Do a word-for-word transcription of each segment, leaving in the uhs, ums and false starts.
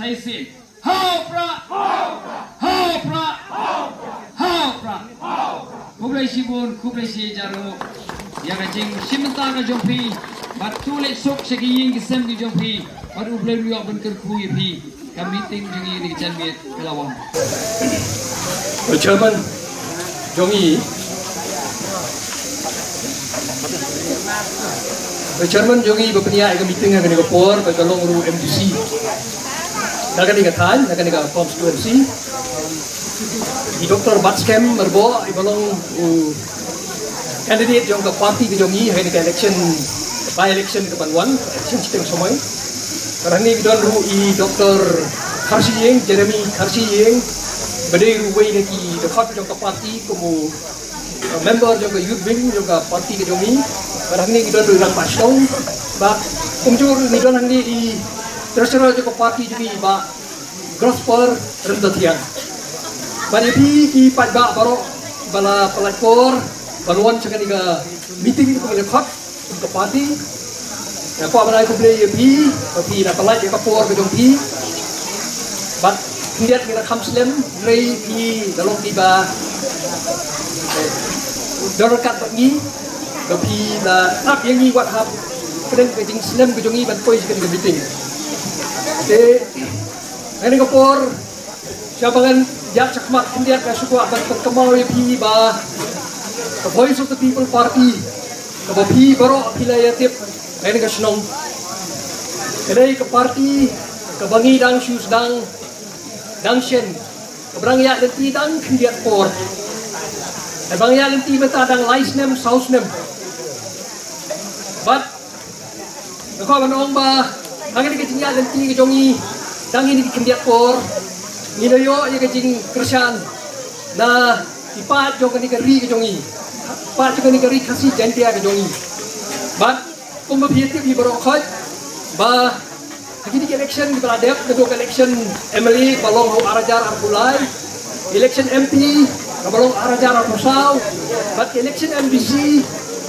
Ai si. Hau pra. Hau pra. Hau pra. Khublei shibun, khublei shi jaru. Ïa ka jingshim bynta ka jong phi. Bad to leit suk sha ki ïing ki sem ki jong phi. Bad U Blei u ïoh ban kyrkhu ïa phi. Ka meeting jong ngi ni ka janmiet ka la wan. Chairman jong ngi. Chairman jong ngi ba pynïaid ka meeting ha kane ka por ba ka long ruh M D C na kane ka thaiñ, na kane ka constituency. I Doctor Batskhem Myrboh i ba long u candidate jong ka party ka jong ngi ha kane ka election, by election ka ban wan, election shiteng samoi. Ka rangi ki don ruh i Doctor Kharshi Ïing, Jeremy Kharshi Ïing, ba dei ruh wei na ki dkhot jong ka party kum u member jong ka youth wing jong ka party ka jong ngi. Bad hangne ngi don ruh i Rangbah Shnong, bad kumjuh ruh ngi don hangne i treasurer jong ka party jong ngi, Bah Grosper Ryntathiang. Bad ïa phi ki paidbah baroh ba la pynlait por ban wan sha kane ka meeting kaba ngi la khot kum ka party. Nga kwah ban ai khublei ïa phi ba phi la pynlait ïa ka por ka jong phi. Bad khyndiat ngi la kham slem, hynrei phi la long kiba don ryngkat bad ngi, ba phi la ap ïa ngi wat hapdeng ka jingslem ka jong ngi ban poi sha kane ka meeting. Te ha kane ka por, sha ba ngan ïaid shakhmat khyndiat, nga shu kwah ban pynkynmaw ïa phi ba ka Voice of the People Party, kaba phi baroh phi la ïa tip ha kane ka shnong, ka dei ka party kaba ngi dang shu sdang, dang shen, kaba dang ïaid lynti dang khyndiat por, kaba dang ïaid lynti mynta dang lai snem saw snem. Bad nga kwah ban ong ba ha kane ka jingïaid lynti ka jong ngi dang ïa kine ki khyndiat por, ngi la ïoh ïa ka jingkyrshan na ki paid jong kane ka ri ka jong ngi, paid jong kane ka ri Khasi Jaiñtia ka jong ngi. Bad kumba phi tip hi baroh khoit ba ha kine ki election kiba la dep, naduh ka election M L A ba long ha u ar hajar arphew lai, election M P kaba long ar hajar arphew saw, bad ka election M D C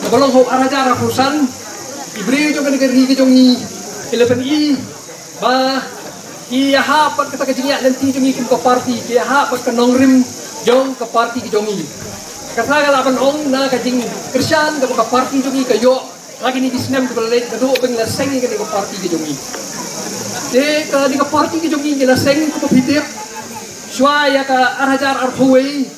kaba long ha u ar hajar arphew san, ki briew jong kane ka ri ka jong ngi ki la pyni ba ki ïahap bad kata ka jingïaid lynti jong ngi kum ka party, ki ïahap bad ka nongrim jong ka party ka jong ngi. Kata ka lah ban ong na ka jingkyrshan kaba ka party jong ngi ka ïoh ha kine ki snem kiba la leit, naduh ba ngi la seng ïa kane ka party ka jong ngi. Te kane ka party ka jong ngi ngi la seng, kumba phi tip, shuwa ïa ka ar hajar arphew wei,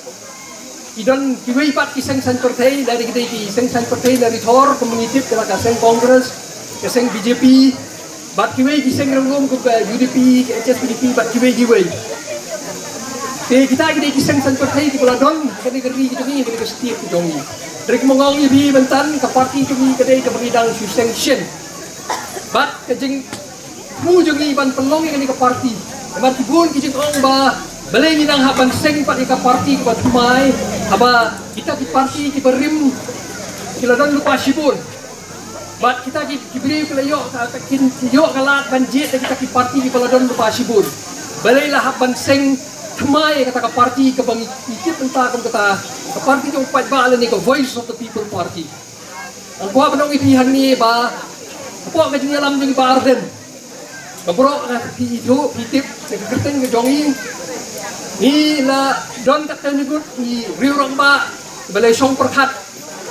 ki don kiwei pat ki seng saiñ pyrthei, lada ki dei ki seng saiñ pyrthei na ri Thor, kumba ngi tip, ka la ka seng Congress, ka seng B J P, bad kiwei ki seng rangbah kum ka U D P, ka H S P D P, bad kiwei kiwei. Te kita ki dei ki seng saiñ pyrthei kiba la don ha kane ka ri ka jong ngi, ha kane ka state ka jong ngi. Hynrei kumba nga ong ïa phi mynta, ka party jong ngi ka dei kaba ngi dang shu seng shen. Bad ka jing thmu jong ngi ban pynlong ïa kane ka party. Namar ki bun ki jingong ba balei ngi nang hap ban seng pat ïa ka party kaba thymmai, haba kita ki party kiba rim ki la don lypa shibun. Bad kita ki, ki briew ki la ïoh ka, ka kin, ki ïoh ka lad ban jied da kita ki party kiba la don lypa shibun. Balei la hap ban seng thymmai ïa kata ka party kaba ngi, ngi tip mynta kum kata ka party jong u paidbah lane ka Voice of the People Party. Nga kwah ban ong ïa phi hangne ba hapoh ka jingïalam jong i Bah Ardent, ba baroh nga, phi ithuh, phi tip, ka kyrteng ka jong ngi, ngi la don katto katne ngut, ngi riew rangbah ba la shong pyrkhat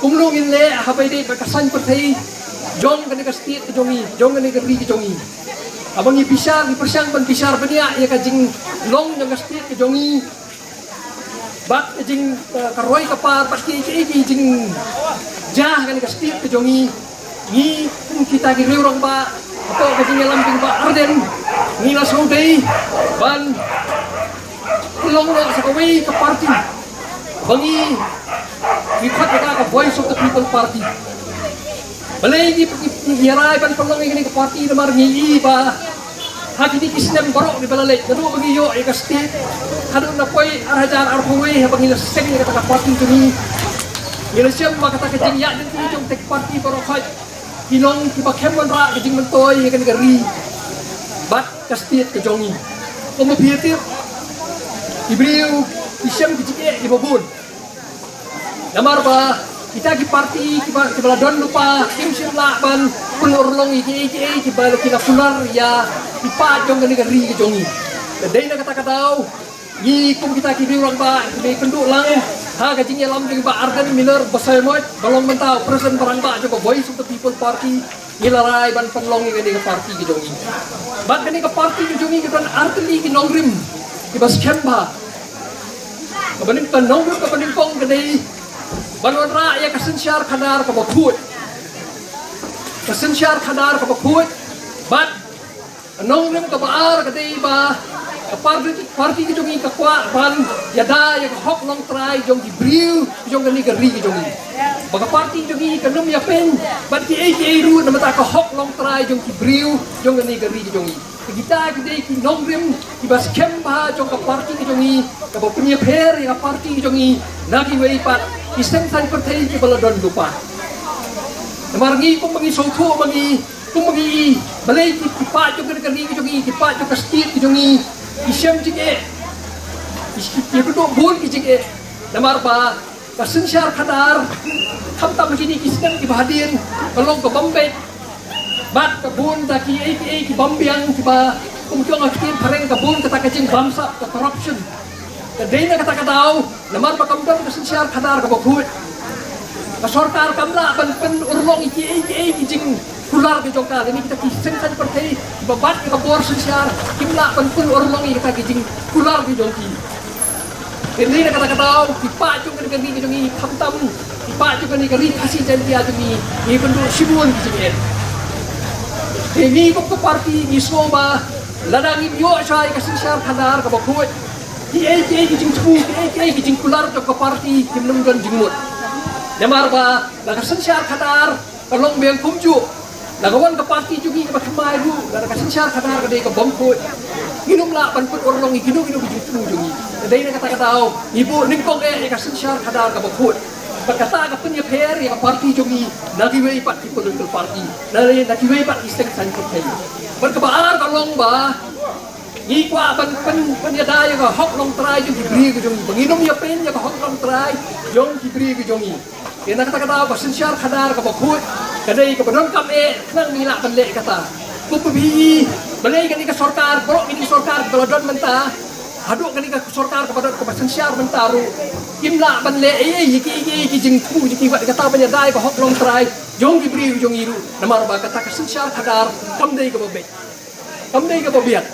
kumno ngin leh haba ïadei bad ka saiñ pyrthei jong kane ka state ka jong ngi, jong kane ka ri ka jong ngi. Haba ngi bishar, ngi pyrshang ban bishar bniah ïa ka jinglong jong ka state ka jong ngi, bad ka jing, eh, ka roi ka par, bad ki, ki, ki jingjia ha kane ka state ka jong ngi. Ngi kum kita ki riew rangbah, hapoh ka jingïalam jong i Bah Ardent, ngi la sngewdei ban pynlong noh sa kawei ka party ba ngi, ngi khot ïa ka Voice of the People Party. Balei ngi, ngi, ngi rai ban pynlong ïa kane ka party? Namar ngi i ba ha kine ki snem baroh kiba la leit, naduh ba ngi ïoh ïa ka state haduh na poi ar hajar arphew wei, haba ngi la seng ïa kata ka party jong ngi, ngi la shem ba kata ka jingïaid lynti jong kata ka party baroh khoit ki long kiba khlem wanrah ka jingmyntoi ïa kane ka ri bad ka state ka jong ngi. Kumba phi tip, ki briew ki shem ki jingeh kiba bun. Namar ba kita ki party kiba, kiba la don lypa kim shym lah ban pynurlong ïa kiei kiei kiba la ki la kular ïa ki paid jong kane ka ri ka jong ngi. Ka dei na kata ka daw ngi kum kita ki riew rangbah kiba ïakynduh lang ha ka jingïalam jong i Bah Ardent Miller Basaiawmoit ba long mynta u President ba rangbah jong ka Voice of the People Party, ngi la rai ban pynlong ïa kane ka party ka jong ngi. Bad kane ka party ka jong ngi ka don artylli ki nongrim kiba skhem bha. Kaba nyngkong, ka nongrim kaba nyngkong ka dei ban wanrah ïa ka synshar khadar kaba khuid. Ka synshar khadar kaba khuid. Bad ka nongrim kaba ar ka dei ba ka party, party ka jong ngi ka kwah ban ïada ïa ka hok longtrai jong ki briew jong kane ka ri ka jong ngi. Ba ka party jong ngi kan ym ïapyn bad kiei kiei ruh na bynta ka hok longtrai jong ki briew jong kane ka ri ka jong ngi. Kita ki dei ki nongrim kiba skhem bha jong ka party ka jong ngi, kaba pynïapher ïa ka party ka jong ngi na kiwei pat ki seng saiñ pyrthei kiba la don lypa. Namar ngi kum ba ngi sngewthuh, ba ngi kum ba ngi i, balei ki, ki paid jong ka ri ka jong ngi, ki paid jong ka state ka jong ngi ki shem jingeh, ki, ki, ki pynduh bun ki jingeh. Namar ba ka synshar khadar, khamtam kine ki snem kiba hadien, ka long ka bym beit bad ka bun da kiei kiei ki bym biang kiba kum ki ong ha ktien phareng ka bun kata ka jingbamsap, ka corruption. Ka dei na kata ka daw namar ba kam don ka synshar khadar kaba khuid, ka sorkar kam lah ban pynurlong ïa kiei kiei ki jingkular ki jong ka. Lane kita ki seng saiñ pyrthei kiba bat ïa ka bor synshar kim lah ban pynurlong ïa kita ki jingkular ki jong ki. Te na kata ka daw ki paid jong kane ka ri ka jong ngi, khamtam ki paid jong kane ka ri Khasi Jaiñtia jong ngi, ngi pynduh shibun ki jingeh. Te ngi kum ka party ngi sngew ba lada ngim ïoh shai ka synshar khadar kaba khuid, kiei kiei ki jingthmu, kiei kiei ki jingkular jong ka party kim nym don jingmut. Namar ba la ka synshar khadar ka long biang kumjuh, la ka wan ka party jong ngi kaba thymmai ruh, la ka synshar khadar ka dei ka bym khuid, ngin ym lah ban pynurlong ïa kino kino ki jingthmu jong ngi. Ka dei na kata ka daw ngi buh nyngkong eh ïa ka synshar khadar kaba khuid. Bad kata ka pynïapher ïa ka party jong ngi na kiwei pat ki political party, na, na kiwei pat ki seng saiñ pyrthei. Bad kaba ar ka long ba ngi kwah ban pyn, pynïada ïa ka hok longtrai jong ki briew ka jong ngi, ba ngin ym ïapyn ïa ka hok longtrai jong ki briew ka jong ngi. Te na kata ka daw ka synshar khadar kaba khuid ka dei kaba donkam eh khnang ngi lah ban leh kata. Kumba phi i, balei kane ka sorkar, baroh kine ki sorkar ba la don mynta, haduh kane ka sorkar kaba don kaba synshar mynta ruh, kim lah ban leh ei ei ïa ki, ïa ki jingthmu jong ki, wat kata ban ïada ïa ka hok longtrai jong ki briew jong ngi ruh. Namar ba kata ka synshar khadar kam dei kaba beit, kam dei kaba biang.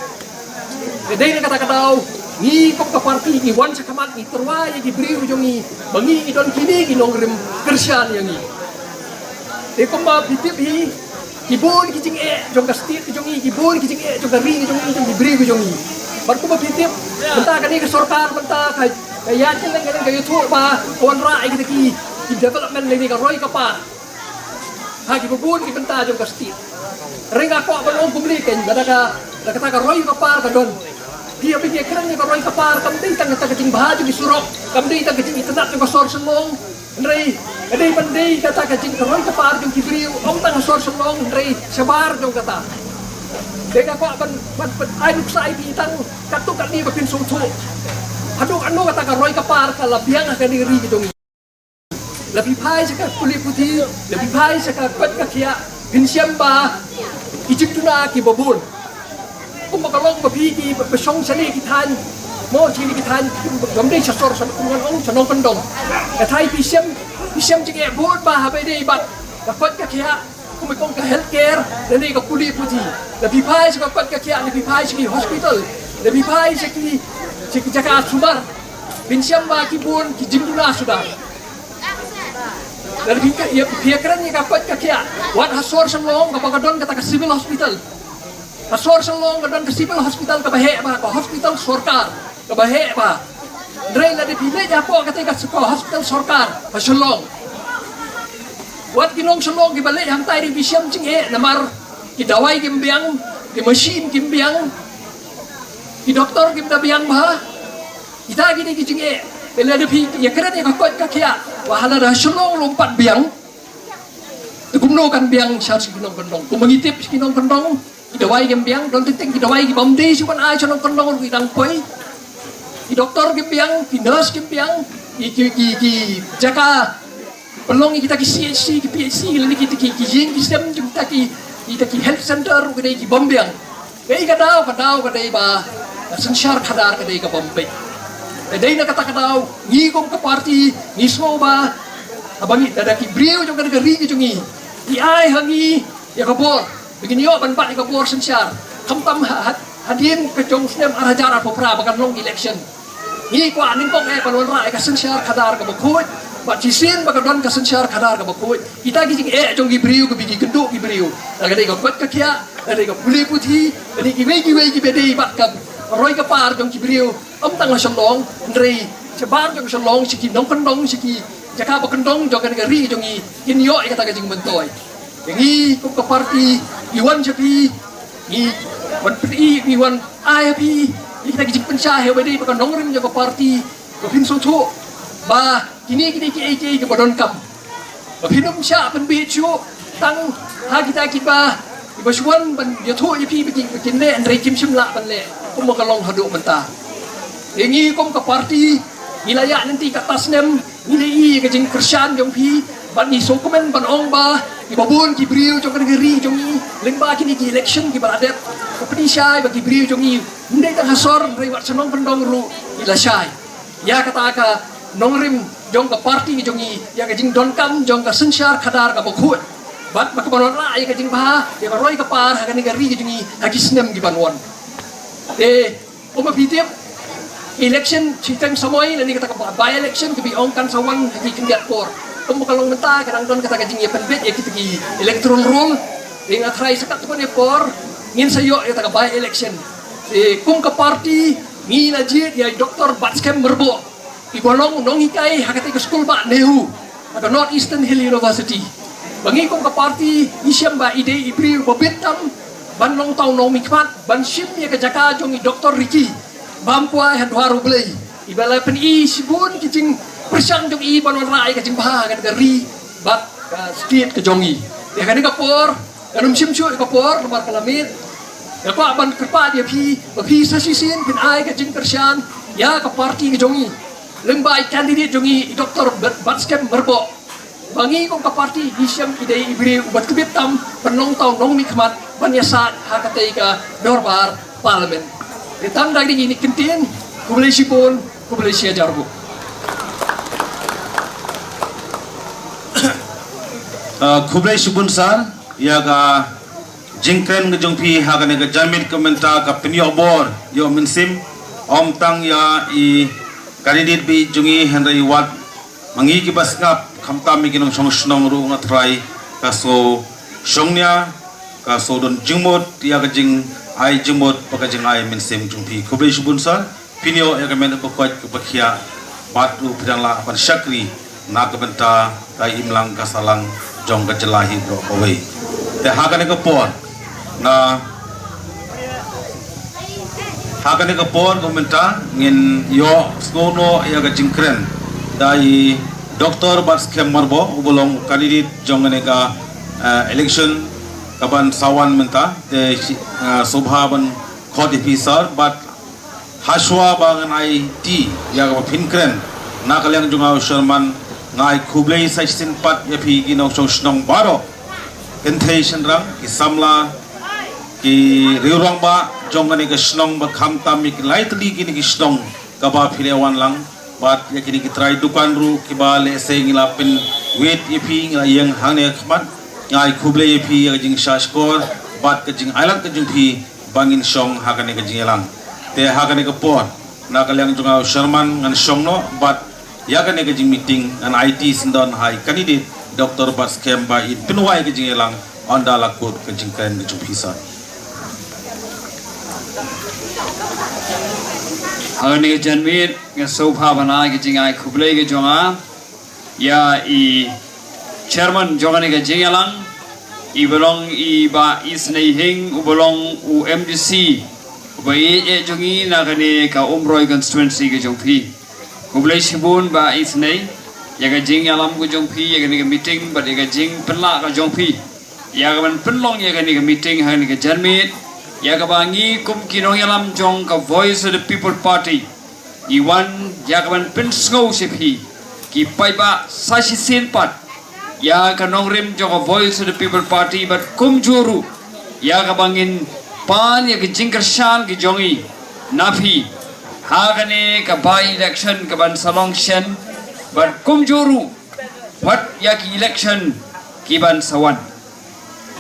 Ka dei na kata ka daw ngi kum ka party ngi wan shakhmat, ngi tyrwa ïa ki briew jong ngi ba ngi, ngi don kine ki nongrim kyrshan ïa ngi. Te kumba phi tip hi, ki bun ki jingeh jong ka state ka jong ngi, ki bun ki jingeh jong ka ri ka jong ngi, jong ki briew ka jong ngi. Bad kumba phi tip, mynta kane ka sorkar mynta ka, ka ïaid kylleng kylleng ka ïathuh ba ka wanrah ïa kita ki, ki development lane ka roi ka par ha kiba bun ki bynta jong ka state. Hynrei nga kwah ban ong kumne kein, lada ka, lada kata ka roi ka par ka don, phi hap ban ïakren ïa ka roi ka par, kam dei tang kata ka jingbha jong ki surok, kam dei tang ka jingitynnad jong ka sor Shillong. Hynrei ka dei ban dei kata ka jing, ka roi ka par jong ki briew, ym tang ha sor Shillong hynrei shabar jong kata. Te nga kwah ban, ban, ban ai nuksa ïa phi tang katto katne ba phin sngewthuh. Haduh katno kata ka roi ka par ka la biang ha kane ka ri ka jong ngi. La phi phai sha ka pule puthi, la phi phai sha ka koit ka khiah, phin shem ba ki jingduna kiba bun. Kumba ka long ba phi kiba, ba shong shane ki thaiñ, mo, shane ki thaiñ, bym dei sha sor, sha, kumba ngan ong, sha nongkyndong. Ka thaiñ phi shem, phi shem jingeh bun bha haba ïadei bad ka koit ka khiah. Kumba kong ka healthcare, lane ka pule puthi. La phi phai sha ka koit ka khiah, la phi phai sha ki hospital, la phi phai sha ki, sha ki jaka sumar, phin shem ba ki bun ki jingduna suda. La phi ka, ïa, phi ïakren ïa ka koit ka khiah, wat ha sor Shillong kaba ka don kata ka civil hospital. Ha sor Shillong ka don ka civil hospital kaba heh bha, ka hospital sorkar kaba heh bha. Hynrei lada phi leit hapoh kata ka, ka hospital sorkar ha Shillong, wat ki nong Shillong kiba leit hangtai ruh phi shem jingeh namar ki dawai kim biang, ki machine kim biang, ki doktor kim da biang bha. Kita kine ki jingeh. Te lada phi ïakren ïa ka koit ka khiah, wat lada ha Shillong ruh ym pat biang, te kumno kan biang sha ki nongkyndong? Kumba ngi tip ki nongkyndong, ki dawai kim biang, don teng teng ki dawai ki bym dei shuh ban ai sha nongkyndong ruh ki dang poi. Ki doktor kim biang, ki nurse kim biang, ki, ki, ki, ki jaka, ki Pynlong ïa kita ki C H C, ki P H C, lane kita ki, ki ïing ki sem jong kita ki, kita ki health center ruh ka dei ki bym biang. Ka dei ka daw, ka daw ka dei ba ka synshar khadar ka dei ka bym peit. Ka dei na kata ka daw, ngi kum ka party ngi sngew ba haba ngi, lada ki briew jong ka ri ka jong ngi ki ai ha ngi ïa ka bor ba ngin ïoh ban bat ïa ka bor synshar, khamtam ha, ha, hadien ka jong u snem ar hajar arphew phra ba kan long election. Ngi kwah nyngkong eh ban wanrah ïa ka synshar khadar kaba khuid, bad shisien ba ka don ka synshar khadar kaba khuid, kita ki jingeh jong ki briew kiba ki kynduh ki briew, la ka dei ka koit ka khiah, la ka dei ka pule puthi, la ka dei kiwei kiwei kiba dei bad ka roi ka par jong ki briew, ym tang ha Shillong, hynrei shabar jong Shillong, sha ki nongkyndong, sha ki jaka ba kyndong jong kane ka ri jong ngi, kin ïoh ïa kata ka jingmyntoi. Te ngi kum ka party ngi wan sha phi, ngi wan pyni, ngi wan ai ha phi ïa kita ki jingpynshai ha ba dei ba ka nongrim jong ka party, ba phin sngewthuh ba kine, kine kiei kiei kiba donkam, ba phin ym shah pynbeit shuh tang ha kita kiba, kiba shu wan ban ïathuh ïa phi ba kin, ba kin leh, hynrei kim shym lah ban leh kumba ka long haduh mynta. Te ngi kum ka party ngi la ïaid lynti katto snem, ngi la ïohi ïa ka jingkyrshan jong phi, bad ngi sngewkmen ban ong ba kiba bun ki briew jong ka ri jong ngi, lyngba kine ki election kiba la dep, ka pynshai ba ki briew jong ngi, ym dei tang ha sor, hynrei wat sha nongkyndong ruh ki la shai ïa kata ka nongrim jong ka party jong ngi, ïa ka jingdonkam jong ka synshar khadar kaba khuid, bad ba ka ban wanrah ïa ka jingbha, ïa ka roi ka par ha kane ka ri jong ngi ha ki snem ki ban wan. Te kumba phi tip, election shiteng samoi, lane kata ka by election kaba ong kan sa wan ha ki khyndiat por. Kumba ka long mynta ka dang don kata ka jingïapynbeit ïa kita ki electoral roll. Te nga tharai sa katto katne por ngin sa ïoh ïa kata ka by election. Te kum ka party ngi la jied ïa i Doktor Batskhem Myrboh, iba long u nonghikai ha kata ka skul bah NEHU ha ka North Eastern Hill University. Ba ngi kum ka party ngi shem ba i dei i briew ba bit tam ban long tang u nongmihkhmat ban shim ïa ka jaka jong i Doktor Ricky, bam kwai ha dwar U Blei, iba la pyni shibun ki jingpyrshang jong i ban wanrah ïa ka jingbha ha kane ka ri bad ka state ka jong i. Ïa kane ka por ngan ym shim shuh ïa ka por namar ka la miet. Nga kwah ban kyrpad ïa phi ba phi sa shisien phin ai ka jingkyrshan ïa ka party ka jong i, lyngba i candidate jong i, i Doktor Bat-, Batskhem Myrboh, ba ngi kum ka party ngi shem i dei i briew uba tbit tam ban long tang u nongmihkhmat ban ïasaid ha katei ka dorbar Parliament. Te tang da kine ki ktien, khublei shibun, khublei shihajar nguh. Ah, khublei shibun sir ïa ka jingkren ka jong phi ha kane ka janmiet ka mynta, ka pynïoh bor ïoh mynsiem, ym tang ïa i candidate beit jong i, hynrei wat ma ngi kiba sngap, khamtam ïa ki nongshong shnong ruh, nga tharai ka sngew shongnia, ka sngew don jingmut ïa ka jingai jingmut bad ka jingai mynsiem jong phi. Khublei shibun sir. Phin ïoh ïa ka met ba koit kaba khiah bad ruh phin nang lah ban shakri na ka bynta ka imlang ka sahlang jong ka jylla hi baroh kawei. Te ha kane ka por nga, ha kane ka por ka mynta ngin ïoh sngewno ïa ka jingkren da i Doktor Batskhem Myrboh uba long candidate jong kane ka, eh, election kaban sa wan mynta. Te, eh, sngewbha ban khot ïa phi sir, bad hashwa ba ngan aiti ïa kaba phin kren na ka liang jong nga u chairman, nga ai khublei sa shisien pat ïa phi ki nongshong shnong baroh, kynthei shynrang, ki samla, ki riewrangbah jong kane ka shnong bad khamtam ïa ki lai tylli kine ki shnong kaba phi la wan lang, bad ïa kine ki trai dukan ruh kiba lehse ngi la pynwit ïa phi, ngi la ïeng hangne ha khmat. Nga ai khublei ïa phi ïa ka jingshahshkor bad ka jingailad ka jong phi ba ngin shong ha kane ka jingïalang. Te ha kane ka por na ka liang jong nga u chairman ngan shong noh, bad ïa kane ka jingmeeting ngan aiti syndon ha i candidate Doktor Batskhem ba in pynwai ka jingïalang, ynda la kut ka jingkren ka jong phi sir. Ha kane ka janmiet nga sngewbha ban ai ka jingai khublei ka jong nga ïa i chairman jong kane ka jingïalang, iba long i Bah Isnei Hing, uba long u M D C uba ïeit jong ngi na kane ka Umroi constituency ka jong phi. Khublei shibun Bah Isnei ïa ka jingïalam ka jong phi ïa kane ka meeting bad ïa ka jingpynlah ka jong phi ïa ka ban pynlong ïa kane ka meeting ha kane ka janmiet, ïa kaba ngi kum ki nongïalam jong ka Voice of the People Party ngi wan ïa ka ban pynsngew sha phi ki paidbah sa shisien pat ïa ka nongrim jong ka Voice of the People Party bad kumjuh ruh ïa kaba ngin pan ïa ka jingkyrshan ka jong i na phi ha kane ka by election kaban sa long shen bad kumjuh ruh wat ïa ki election kiban sa wan.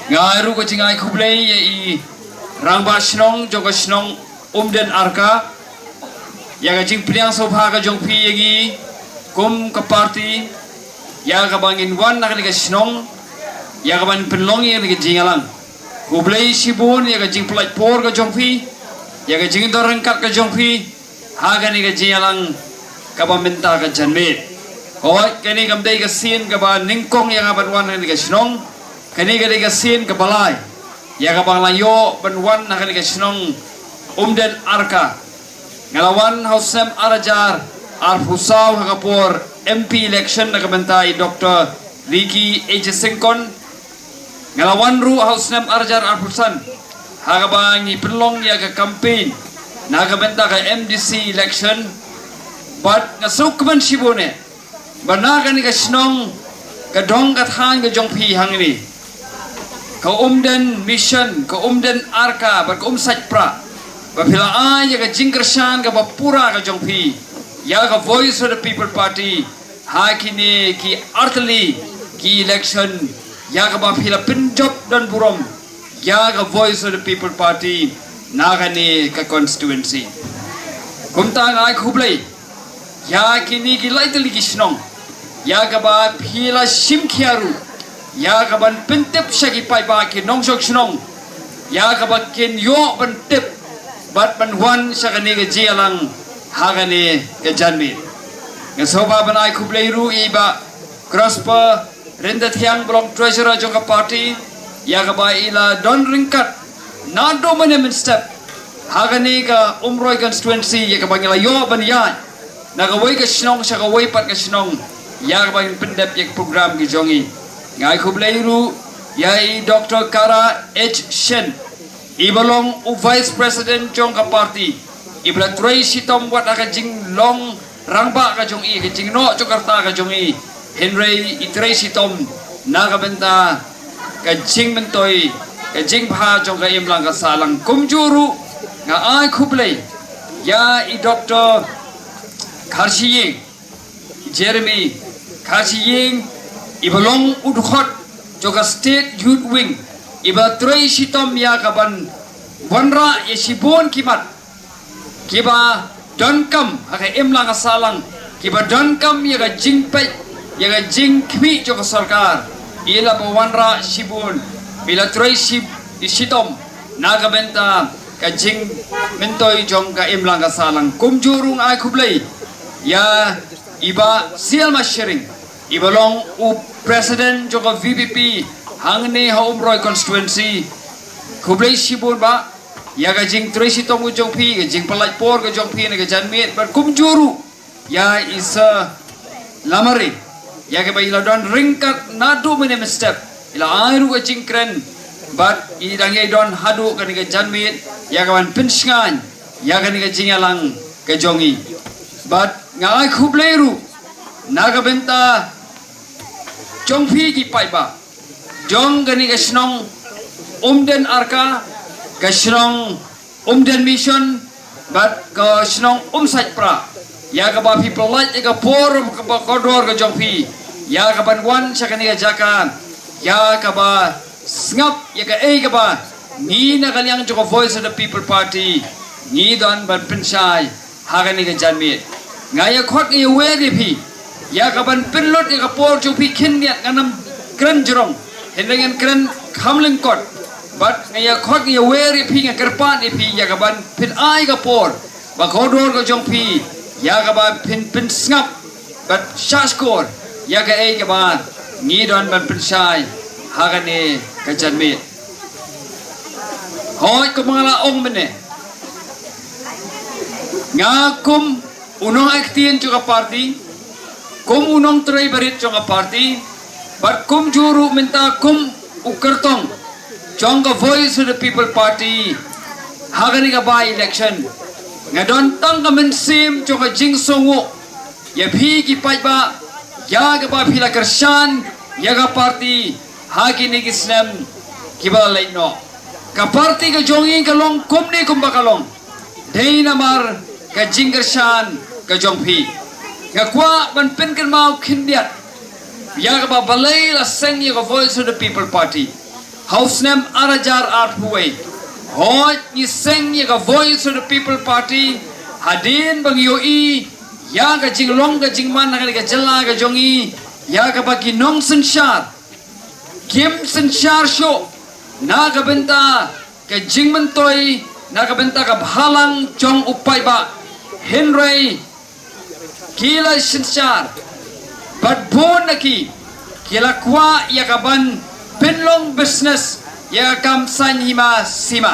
Nga ai ruh ka jingai khublei ïa i rangbah shnong jong ka shnong Umden Arka ïa ka jingpdiang sngewbha ka jong phi ïa ngi kum ka party ïa kaba ngin wan na kane ka shnong ïa kaban pynlong ïa kane ka jingïalang. Khublei shibun ïa ka jingpynlait por ka jong phi ïa ka jingdon ryngkat ka jong phi ha kane ka jingïalang kaba mynta ka janmiet. Hooid, kane kam dei ka sien kaba nyngkong ïa nga ban wan ha kane ka shnong. Kane ka dei ka sien kaba lai ïa kaba nga la ïoh ban wan ha kane ka shnong Umden Arka. Nga la wan ha u snem ar hajar arphew saw ha ka por M P election na ka bynta i Doctor Ricky A J Syngkon. Nga la wan ruh ha u snem ar hajar arphew san ha kaba ngi pynlong ïa ka campaign na ka bynta ka M D C election. Bad nga sngewkmen shibun eh ba na kane ka shnong ka dong ka thaiñ ka jong phi hangne, ka Umden Mission, ka Umden Arka bad ka Umsait Pra, ba phi la ai ïa ka jingkyrshan kaba pura ka jong phi ïa ka Voice of the People Party ha kine ki artylli ki election ïa kaba phi la pynjop don burom ïa ka Voice of the People Party na kane ka constituency. Kumta nga ai khublei ïa kine ki lai tylli ki shnong ïa kaba phi la shim khia ruh ïa kaban pyntip sha ki paidbah ki nongshong shnong ïa kaba kin ïoh ban tip bad ban wan sha kane ka jingïalang ha kane ka janmiet. Nga sngewbha ban ai khublei ruh ïa i Bah Prosper Ryntathiang ba long treasurer jong ka party ïa kaba i la don ryngkat naduh mynne mynstep ha kane ka Umroi constituency ïa kaba ngi la ïoh ban ïaid na kawei ka shnong sha kawei pat ka shnong ïa kaba ngin pyndep ïa ka program ki jong i. Nga ai khublei ruh ïa i Doctor Kara H Shen i ba long u vice president jong ka party, i ba la trei shitom wat ha ka jinglong rangbah ka jong i, ka jingnoh jong ka rta ka jong i, hynrei i trei shitom na ka bynta ka jingmyntoi ka jingbha jong ka imlang ka sahlang. Kumjuh ruh nga ai khublei ïa i Doctor Kharshiying, Jeremy Kharshiying, i ba long u dkhot jong ka State Youth Wing, i ba trei shitom ïa kaban wanrah ïa shibun ki mat kiba donkam ha ka imlang ka sahlang, kiba donkam ïa ka jingpeit ïa ka jingkhmih jong ka sorkar. I la ba wanrah shibun, i la trei shi, shitom na ka bynta ka jingmyntoi jong ka imlang ka sahlang. Kumjuh ruh nga ai khublei ïa i Bah Sialma Shering, i ba long u president jong ka V P P hangne ha Umroi constituency. Khublei shibun Bah ïa ka jingtrei shitom ka jong phi, ka jingpynlait por ka jong phi na ka janmiet, bad kumjuh ruh ïa i Sir Lamare ïa kaba i la don ryngkat naduh mynne mynstep, i la ai ruh ka jingkren bad i dang ïai don haduh kane ka janmiet ïa kaban pynshngaiñ ïa kane ka jingïalang ka jong i. Bad nga ai khublei ruh na ka bynta jong phi ki paidbah jong kane ka shnong Umden Arka, ka shnong Umden Mission bad ka shnong Umsait Pra ïa kaba phi pynlait ïa ka por kaba kordor ka jong phi ïa kaban wan sha kane ka jaka ïa kaba sngap ïa kaei kaba ngi na ka liang jong ka Voice of the People Party ngi don ban pynshai ha kane ka janmiet. Nga ïa khot nga ïa wer ïa phi ïa kaban pynlut ïa ka por jong phi khyndiat, ngan ym kren jrong, hynrei ngan kren kham lyngkot. Bad nga ïa khot nga ïa wer ïa phi, nga kyrpad ïa phi ïa kaban pyn-ai ka por ba kordor ka jong phi ïa kaba phin pynsngap bad shahshkor ïa kaei kaba ngi don ban pynshai ha kane ka janmiet. Hooid, kumba nga la ong mynne, nga kum u nongai ktien jong ka party, kum u nongtrei barit jong ka party, bad kumjuh ruh mynta kum u kyrtong jong ka Voice of the People Party ha kane ka by election, nga don tang ka mynsiem jong ka jingsngewnguh ïa phi ki paidbah ïa kaba phi la kyrshan ïa ka party ha kine ki snem kiba la leit noh. Ka party ka jong i ka long kumne kumba ka long dei namar ka jingkyrshan ka jong phi. Nga kwah ban pynkynmaw khyndiat ïa kaba balei la seng ïa ka Voice of the People Party ha u snem ar hajar arphew wei. Hooid, ngi seng ïa ka Voice of the People Party hadien ba ngi ïohi ïa ka jinglong ka jingman ha kane ka jylla ka jong i, ïa kaba ki nongsynshar kim synshar shuh na ka bynta ka jingmyntoi, na ka bynta ka bhalang jong u paidbah. Hynrei ki la synshar bad bun na ki ki la kwah ïa ka ban pynlong business ïa ka kam saiñ hima sima.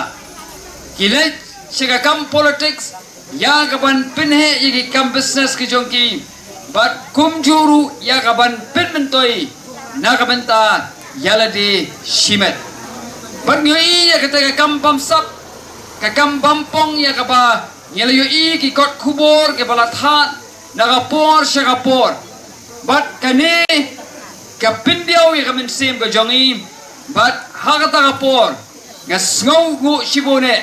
Ki leit sha ka kam politics ïa ka ban pynheh ïa ki kam business ki jong ki, bad kumjuh ruh ïa ka ban pynmyntoi na ka bynta ïa lade shimet. Bad ngi ïohi ïa kata ka kam bamsap, ka kam bampong ïa kaba ngi la ïohi ki kot khubor kiba la thad na ka por sha ka por. Bad kane ka pyndiaw ïa ka mynsiem ka jong i, bad ha kata ka por nga sngewnguh shibun eh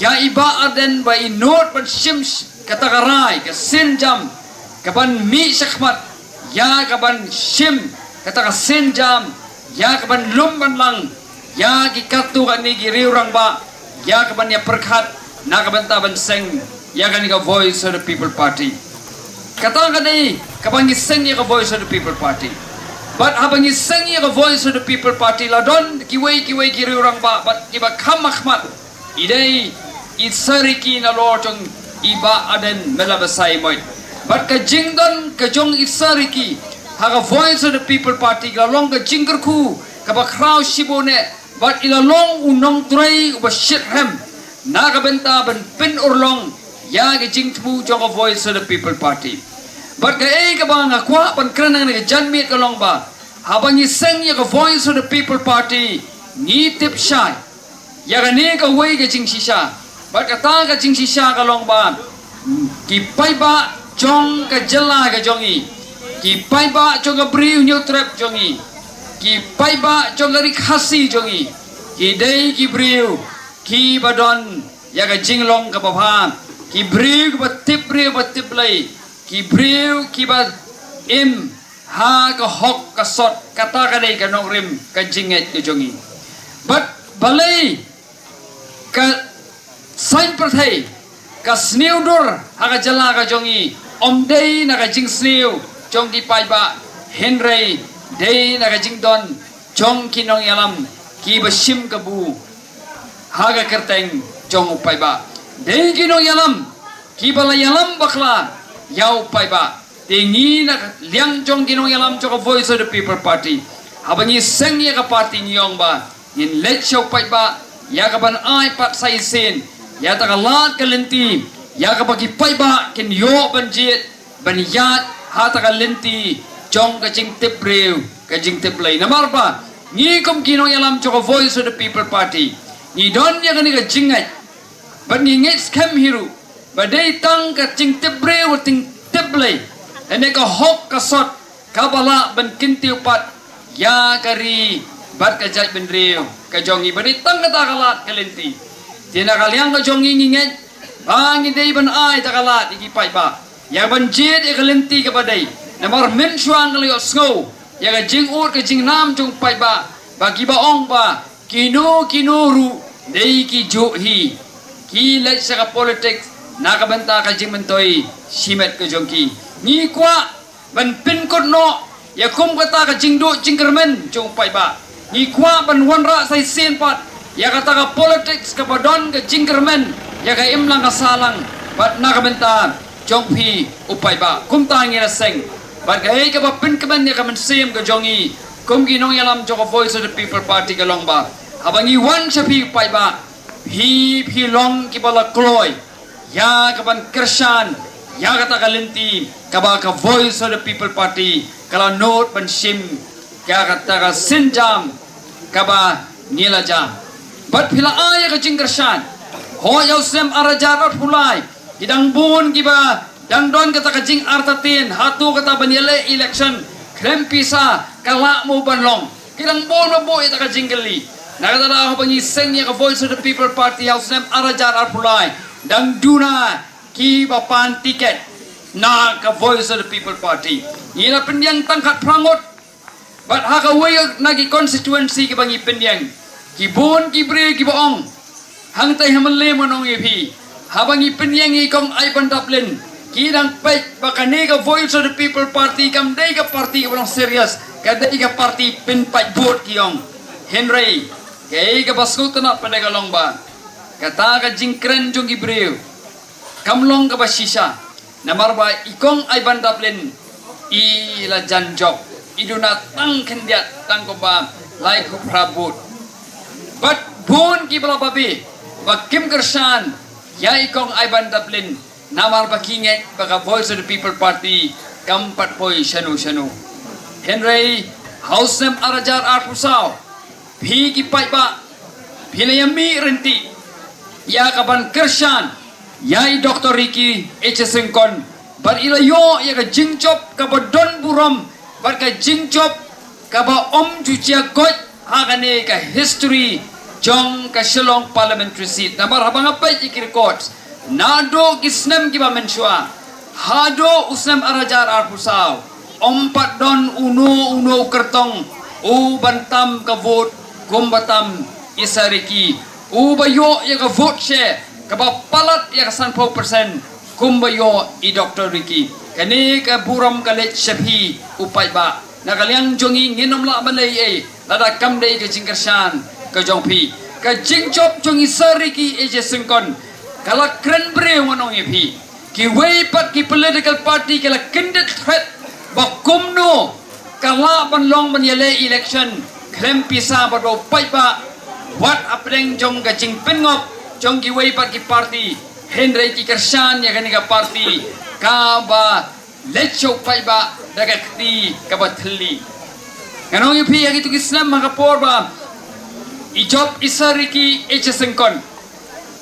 ïa i Bah Ardent ba i nud ban shim sh-, kata ka rai, ka sienjam ka ban mih shakhmat, ïa ka ban shim kata ka sienjam, ïa ka ban lum ban lang ïa ki katto katne ki riewrangbah, ïa ka ban ïa pyrkhat na ka bynta ban seng ïa kane ka Voice of the People Party. Kata ka dei kaba ngi seng ïa ka Voice of the People Party. Bad haba ngi seng ïa ka Voice of the People Party la don kiwei kiwei ki riewrangbah bad kiba kham makhmat. I dei i Sir Ricky nalor jong i Bah Ardent Miller Basaiawmoit. Bad ka jingdon ka jong i Sir Ricky ha ka Voice of the People Party ka long ka jingkyrkhu kaba khraw shibun eh, bad i la long u nongtrei uba shitrhem na ka bynta ban pynurlong ïa ka jingthmu jong ka Voice of the People Party. Bad kaei kaba nga kwah ban kren hangne ka janmiet ka long ba haba ngi seng ïa ka Voice of the People Party ngi tip shai ïa kane kawei ka jingshisha. Bad kata ka jingshisha ka long ba ki paidbah jong ka jylla ka jong i, ki paidbah jong ka Bri u Hynñiewtrep jong i, ki paidbah jong ka Ri Khasi jong i, ki dei ki briew kiba don ïa ka jinglong kaba bha, ki briew kiba tip briew ba tip Blei, ki briew kiba im ha ka hok ka sot. Kata ka dei ka nongrim ka jingngeit ka jong i. Bad balei ka saiñ pyrthei ka sniew dur ha ka jylla ka jong i? Ym dei na ka jingsniew jong ki paidbah, hynrei dei na ka jingdon jong ki nongïalam kiba shim kabu ha ka kyrteng jong u paidbah. Dei ki nongïalam kiba la ïalam bakla ïa u paidbah. Te ngi na ka liang jong ki nongïalam jong ka Voice of the People Party, haba ngi seng ïa ka party ngi ong ba ngin leit sha u paidbah ïa ka ban ai pat sa shisien ïa kata ka lad ka lynti, ïa kaba ki paidbah kin ïoh ban jied ban ïaid ha kata ka lynti jong ka jingtip briew ka jingtip Blei. Namar ba ngi kum ki nongïalam jong ka Voice of the People Party ngi don ïa kane ka jingngeit bad ngi ngeit skhem hi ruh ba dei tang ka jingtip briew, ka jingtip Blei, lane ka hok ka sot kaba lah ban kyntiew pat ïa ka ri bad ka jaitbynriew ka jong i. Ba dei tang kata ka lad ka lynti. Te na ka liang ka jong i ngi ngeit ba ngi dei ban ai kata ka lad ïa ki paidbah ïa ban jied ïa ka lynti kaba dei. Namar mynshuwa nga la ïohsngew ïa ka jingud ka jingnam jong u paidbah ba kiba ong ba kino kino ruh dei ki juh hi, ki leit sha ka politics na ka bynta ka jingmyntoi shimet ka jong ki. Ngi kwah ban pynkut noh ïa kum kata ka jingduh jingkyrmen jong u paidbah. Ngi kwah ban wanrah sa shisien pat ïa kata ka politics kaba don ka jingkyrmen ïa ka imlang ka sahlang bad na ka bynta jong phi u paidbah. Kumta ngi la seng bad kaei kaba pynkmen ïa ka mynsiem ka jong i kum ki nongïalam jong ka Voice of the People Party ka long ba haba ngi wan sha phi u paidbah, phi phi long kiba la kloi ïa ka ban kyrshan ïa kata ka lynti kaba ka Voice of the People Party ka la nud ban shim ïa kata ka sienjam kaba ngi la jam. Bad phi la ai ïa ka jingkyrshan. Hooid, ïa u snem ar hajar arphew lai ki dang bun kiba dang don kata ka jingartatien hato kata ban ïaleh election Khlem pisa ka lah mo ban long. Ki dang bun ba bun ïa ta ka jingkylli. Na kata daw haba ngi seng ïa ka Voice of the People Party ha u snem ar hajar arphew lai, dang duna kiba pan tiket na ka Voice of the People Party. Ngi la pynïeng tang khatphra ngut. Bad ha kawei na ki constituency kiba ngi pynïeng, ki bun ki briew kiba ong, hangtai ha Mylliem ngan ong ïa phi, haba ngi pynïeng ïa i Kong Aibandaplin, ki dang peit ba kane ka Voice of the People Party kam dei ka party kaba long serious, ka dei ka party pynpait vote ki ong. Hynrei kaei kaba sngewtynnat pat ka long ba kata ka jingkren jong ki briew kam long kaba shisha. Namar ba i Kong Aibandaplin i la jan jop, i duna tang khyndiat tang kumba laiphew phra vote. Bad bun kiba la babe ba kim kyrshan ïa i Kong Aibandaplin, namar ba ki ngeit ba ka Voice of the People Party kam pat poi shano shano. Hynrei ha u snem ar hajar arphew saw, phi ki paidbah phi la ïa mih ryntih ïa ka ban kyrshan ïa i Doctor Ricky H Syngkon, bad i la ïoh ïa ka jingjop kaba don burom bad ka jingjop kaba ym ju shah koit ha kane ka history jong ka Shillong Parliamentary Seat. Namar haba nga peit ïa ki records naduh ki snem kiba mynshuwa haduh u snem ar hajar arphew saw, ym pat don uno uno u kyrtong u ban tam ka vote kumba tam i Sir Ricky, uba ïoh ïa ka vote share kaba palat ïa ka sanphew percent kumba ïoh i Doctor Ricky. Kane ka burom ka leit sha phi u paidbah. Na ka liang jong ngi ngin ym lah ban leh ei ei lada kam dei ka jingkyrshan ka jong phi. Ka jingjop jong i Sir Ricky H Syngkon ka la kren briew ngan ong ïa phi. Kiwei pat ki political party ki la kyndit threat ba kumno ka lah ban long ban ïaleh election khlem pisa bad ba u paidbah, wat hapdeng jong ka jingpynngop jong kiwei pat ki party, hynrei ki kyrshan ïa kane ka party kaba leit sha u paidbah da ka kti kaba thylli. Ngan ong ïa phi, ha kito ki snem ha ka por ba i jop i Sir Ricky H Syngkon,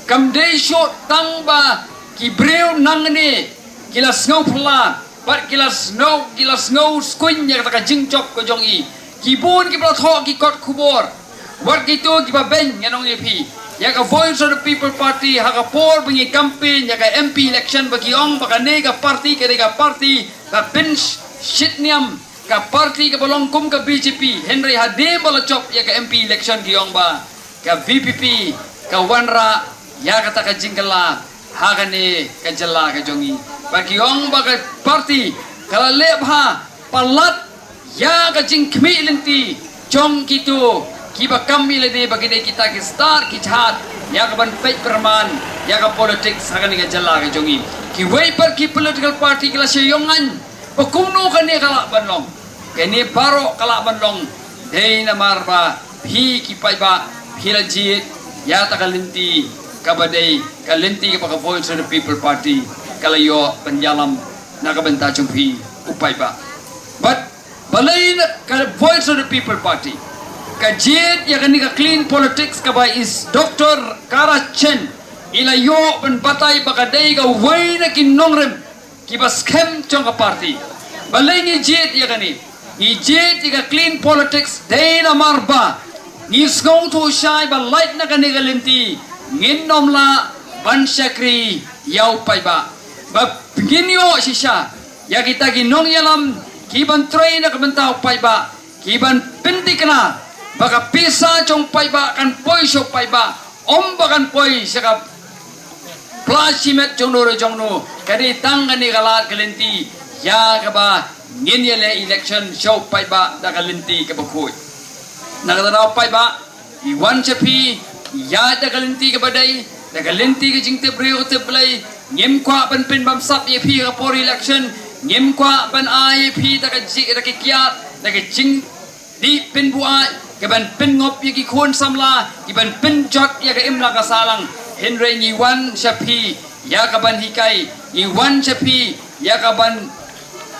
kam dei shuh tang ba ki briew nangne ki la sngew phylla bad ki la sngew, ki la sngew skhuid ïa kata ka jingjop ka jong i. Ki bun kiba la thoh ki kot khubor, wat kito kiba beiñ, ngan ong ïa phi, ïa ka Voice of the People Party ha ka por ba ngi campaign ïa ka M P election ba ki ong ba kane ka party ka dei ka party ba pynshit niam, ka party kaba long kum ka B J P, hynrei hadien ba la jop ïa ka M P election ki ong ba ka V P P ka wanrah ïa kata ka jingkylla ha kane ka jylla ka jong ngi. Ba ki ong ba ka party ka la leh bha palat ïa ka jingkhmih lynti jong kito kiba kam ïa lade ba ki dei kita ki stad ki jhad ïa ka ban peit pyrman ïa ka politics ha kane ka jylla ka jong ngi. Kiwei pat ki political party ki la shu ïoh ngaiñ ba kumno kane ka lah ban long. Kane baroh ka lah ban long dei namar ba phi ki paidbah phi la jied ïa ta ka lynti kaba dei ka lynti kaba ka Voice of the People Party ka la ïoh ban ïalam na ka bynta jong phi u paidbah. Bad balei na ka Voice of the People Party ka jied ïa kane ka clean politics kaba i Doctor Kara Chen i la ïoh ban batai ba ka dei kawei na ki nongrim kiba skhem jong ka party. Balei ngi jied ïa kane? Ngi jied ïa ka clean politics dei namar ba ngi sngewthuh shai ba lait na kane ka lynti ngin ym lah ban shakri ïa u paidbah. Ba ngin ïoh shisha ïa kita ki nongïalam ki ban trei na ka bynta u paidbah, ki ban pynthikna ba ka pisa jong u paidbah kan poi sha u paidbah, ym ba kan poi sha ka pla shimet jongno re jongno. Ka dei tang kane ka lad ka lynti ïa kaba ngin ïaleh election sha u paidbah da ka lynti kaba khuid. Na kata daw paidbah, ngi wan sha phi ïa da ka lynti kaba dei, da ka lynti ka jingtip briew ka tip Blei. Ngim kwah ban pynbamsap ïa phi ha ka por election. Ngim kwah ban ai ïa phi da ka jik da ka kiad da ka jing dih pynbuaid, ka ban pynngop ïa ki khun samla, ki ban pynjot ïa ka imlang ka sahlang. Hynrei ngi wan sha phi ïa ka ban hikai, ngi wan sha phi ïa ka ban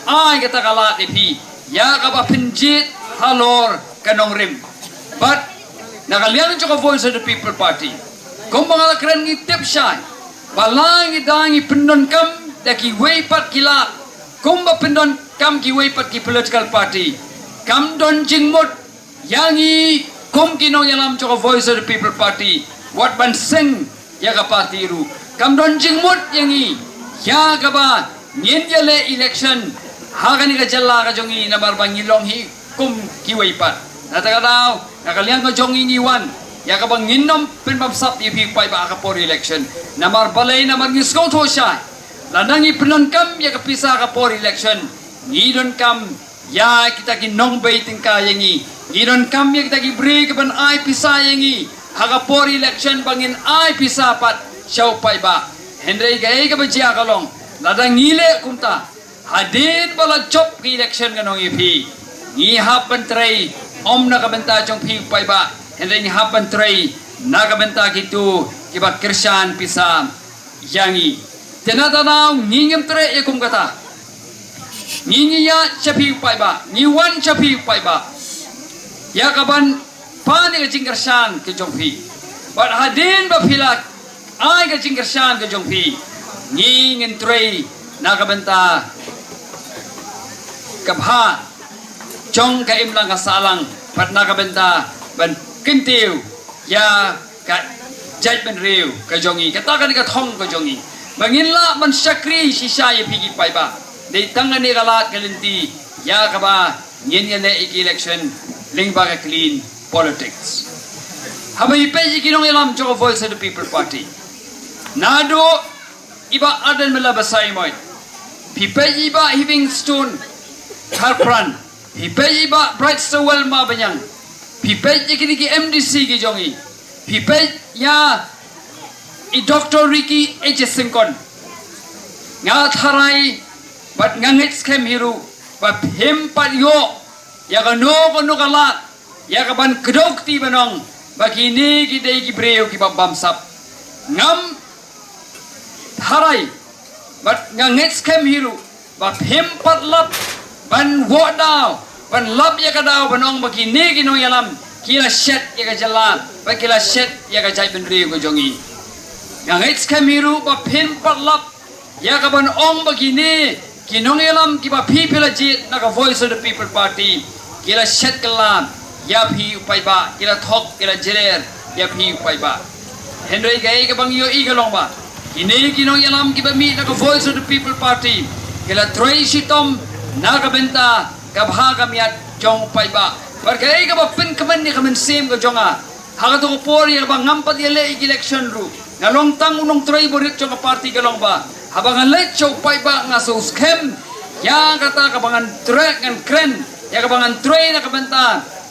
ai kata ka lad ïa phi ïa kaba pynjied halor ka nongrim. Bad na ka liang jong ka Voice of the People Party, kumba nga la kren, ngi tip shai ba la ngi da ngi pyndonkam da kiwei pat ki lad, kumba pyndon kam kiwei pat ki political party. Kam don jingmut ïa ngi kum ki nongïalam jong ka Voice of the People Party wat ban seng ïa ka party ruh. Kam don jingmut ïa ngi ïa kaba ngin ïaleh election ha kane ka jylla ka jong ngi namar ba ngi long hi kum kiwei pat. Na kata ka daw, na ka liang ka jong ngi ngi wan ïa kaba ngin nym pynbamsap ïa phi paidbah ha ka por election. Namar balei? Namar ngi sngewthuh shai, lada ngi pyndonkam ïa ka pisa ha ka por election, ngi donkam ïa kita ki nongbei tyngka ïa ngi. Ngi donkam ïa kita ki briew kiban ai pisa ïa ngi ha ka por election ba ngin ai pisa pat sha u paidbah. Hynrei kaei kaba jia ka long, lada ngi leh kumta, hadien ba la jop ka election, ngan ong ïa phi, ngi hap ban trei, ym na ka bynta jong phi u paidbah, hynrei ngi hap ban trei na ka bynta kito kiba kyrshan pisa ïa ngi. Te na kata ka daw ngi ngim treh ïa kum kata. Ngi ngi ïa sha phi u paidbah, ngi wan sha phi u paidbah ïa kaban pan ïa ka jingkyrshan ka jong phi. Bad hadien ba phi la ai ka jingkyrshan ka jong phi, ngi ngin trei na ka bynta ka bha jong ka imlang ka sahlang bad na ka bynta ban kyntiew ïa ka jaitbynriew ka jong ngi. Kata kane ka thong ka jong ngi, ba ngin lah ban shakri shisha ïa phi ki paidbah. Dei tang kane ka lad ka lynti ïa kaba ngin ïaleh ïa ki election lyngba ka clean politics. Haba phi peit ïa ki nongïalam jong ka Voice of the People Party, naduh i Bah Ardent Miller Basaiawmoit, phi peit i Bah Heavingstone Kharpran, phi peit i Bah Brightstarwell Marbaniang, phi peit ïa kine ki M D C ki jong ngi, phi peit ïa i Doctor Ricky A J Syngkon. Nga tharai bad nga ngeit skhem hi ruh ba phim pat ïoh ïa kano kano ka lad ïa kaban kdew kti ban ong ba kine ki dei ki briew kiba bamsap. Ngam tharai bad nga ngeit skhem hi ruh ba phim pat lap ban wad daw, ban lap ïa ka daw ban ong ba kine ki nongïalam ki la shet ïa ka jylla bad ki la shet ïa ka jaitbynriew ka jong ngi. Nga ngeit skhem hi ruh ba phim pat lap ïa kaban ong ba kine ki nongïalam kiba phi phi la jied na ka Voice of the People Party ki la shet kylla ïa phi u paidbah, ki la thok, ki la jler ïa phi u paidbah. Hynrei kaei kaba ngi ïohi ka long ba kine ki nongïalam kiba mih na ka Voice of the People Party ki la trei shitom na ka bynta ka bha ka miat jong u paidbah. Bad kaei kaba pynkmen ïa ka mynsiem ka jong nga ha kato ka por ïa kaba ngam pat ïaleh ïa ka election ruh, nga long tang u nongtrei barit jong ka party ka long ba haba nga leit sha u paidbah nga sngewskhem ïa kata kaba ngan trei, ngan kren ïa kaba ngan trei na ka bynta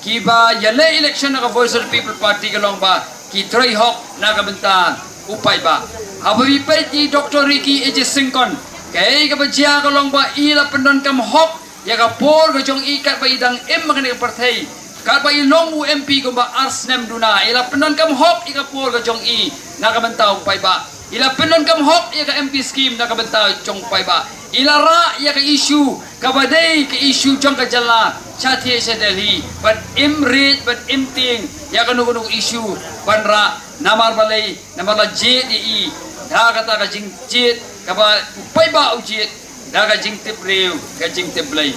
kiba ïaleh election na ka Voice of the People Party ka long ba ki trei hok na ka bynta u paidbah. Haba phi peit ïa i Doctor Ricky A J Syngkon, kaei kaba jia ka long ba i la pyndonkam hok ïa ka por ka jong i katba i dang im ha kane ka pyrthei, katba i long u M P kumba ar snem duna, i la pyndonkam hok ïa ka por ka jong i na ka bynta u paidbah. I la pyndonkam hok ïa ka M P scheme na ka bynta jong u paidbah. I la rah ïa ka issue kaba dei ka issue jong ka jylla sha thiah sha Delhi, bad im rit bad im tieng ïa kano kano ka issue ban rah. Namar balei? Namar la jied ïa i da kata ka jingjied kaba u paidbah u jied da ka jingtip briew, ka jingtip Blei.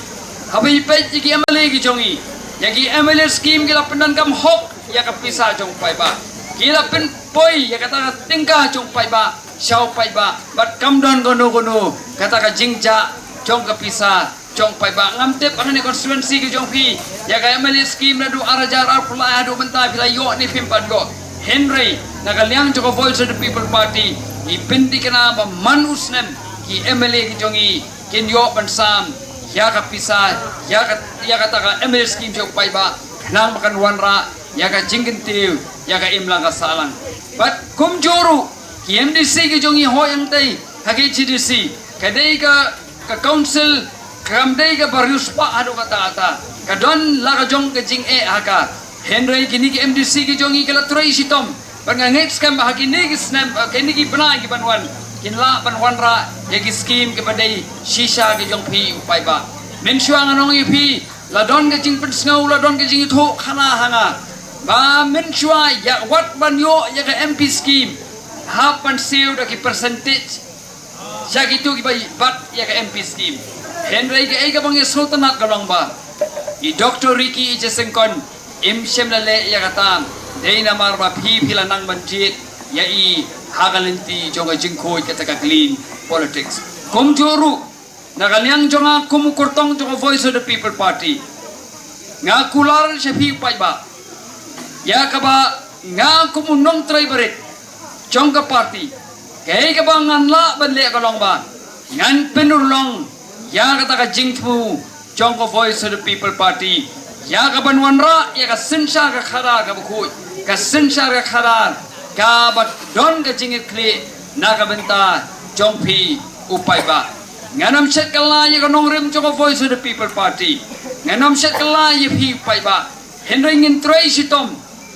Haba phi peit ïa ki M L A ki jong i, ïa ki M L A scheme ki la pyndonkam hok ïa ka pisa jong u paidbah. Ki la pynpoi ïa kata ka tyngka jong u paidbah sha u paidbah bad kam don kano kano kata ka jingjah jong ka pisa jong u paidbah. Ngam tip ha kane ka constituency ka jong phi ïa ka M L A scheme naduh ar hajar arphew lai haduh mynta phi la ïoh ne phim pat ïoh. Hynrei na ka liang jong ka Voice of the People Party ngi pynthikna ba man u snem ki M L A ki jong i kin ïoh ban sam ïa ka pisa, ïa ka, ïa kata ka M L A scheme jong u paidbah khnang ba kan wanrah ïa ka jingkyntiew ïa ka imlang ka sahlang. Bad kumjuh ruh ki M D C ki jong i, hooid, hangtei ha ki G D C ka dei ka, ka council, kam dei kaba riewspah haduh katta katta, ka don la ka jong ka jingeh ha ka. Hynrei kine ki M D C ki jong i ki la trei shitom bad nga ngeit skhem ba ha kine ki snem, eh, kine ki bnai ki ban wan kin lah ban wanrah ïa ki scheme kiba dei shisha ki jong phi u paidbah. Mynshuwa ngan ong ïa phi, la don ka jingpynsngew, la don ka jingithuh khana ha nga ba mynshuwa ïa wat ban ïoh ïa ka M P scheme hap ban siew da ki percentage sha kito kiba bat ïa ka M P scheme. Hynrei kaei kaba nga sngewtynnat ka long ba i Doctor Ricky A J Syngkon im shym la leh ïa kata, dei namar ba phi, phi la nang ban jied ïa i ha ka lynti jong ka jingkhuid kata ka clean politics. Kumjuh ruh na ka liang jong nga kum u kyrtong jong ka Voice of the People Party, nga kular sha phi paidbah ïa kaba nga kum u nongtrei barit jong ka party, kaei kaba ngan lah ban leh ka long ba ngan pynurlong ïa kata ka jingthmu jong ka Voice of the People Party ïa kaban wanrah ïa ka synshar ka khadar kaba khuid, ka synshar ka khadar kaba don ka jingïakhlieh na ka bynta jong phi u paidbah. Ngan ym shet kylla ïa ka nongrim jong ka Voice of the People Party, ngan ym shet kylla ïa phi u paidbah. Hynrei ngin trei shitom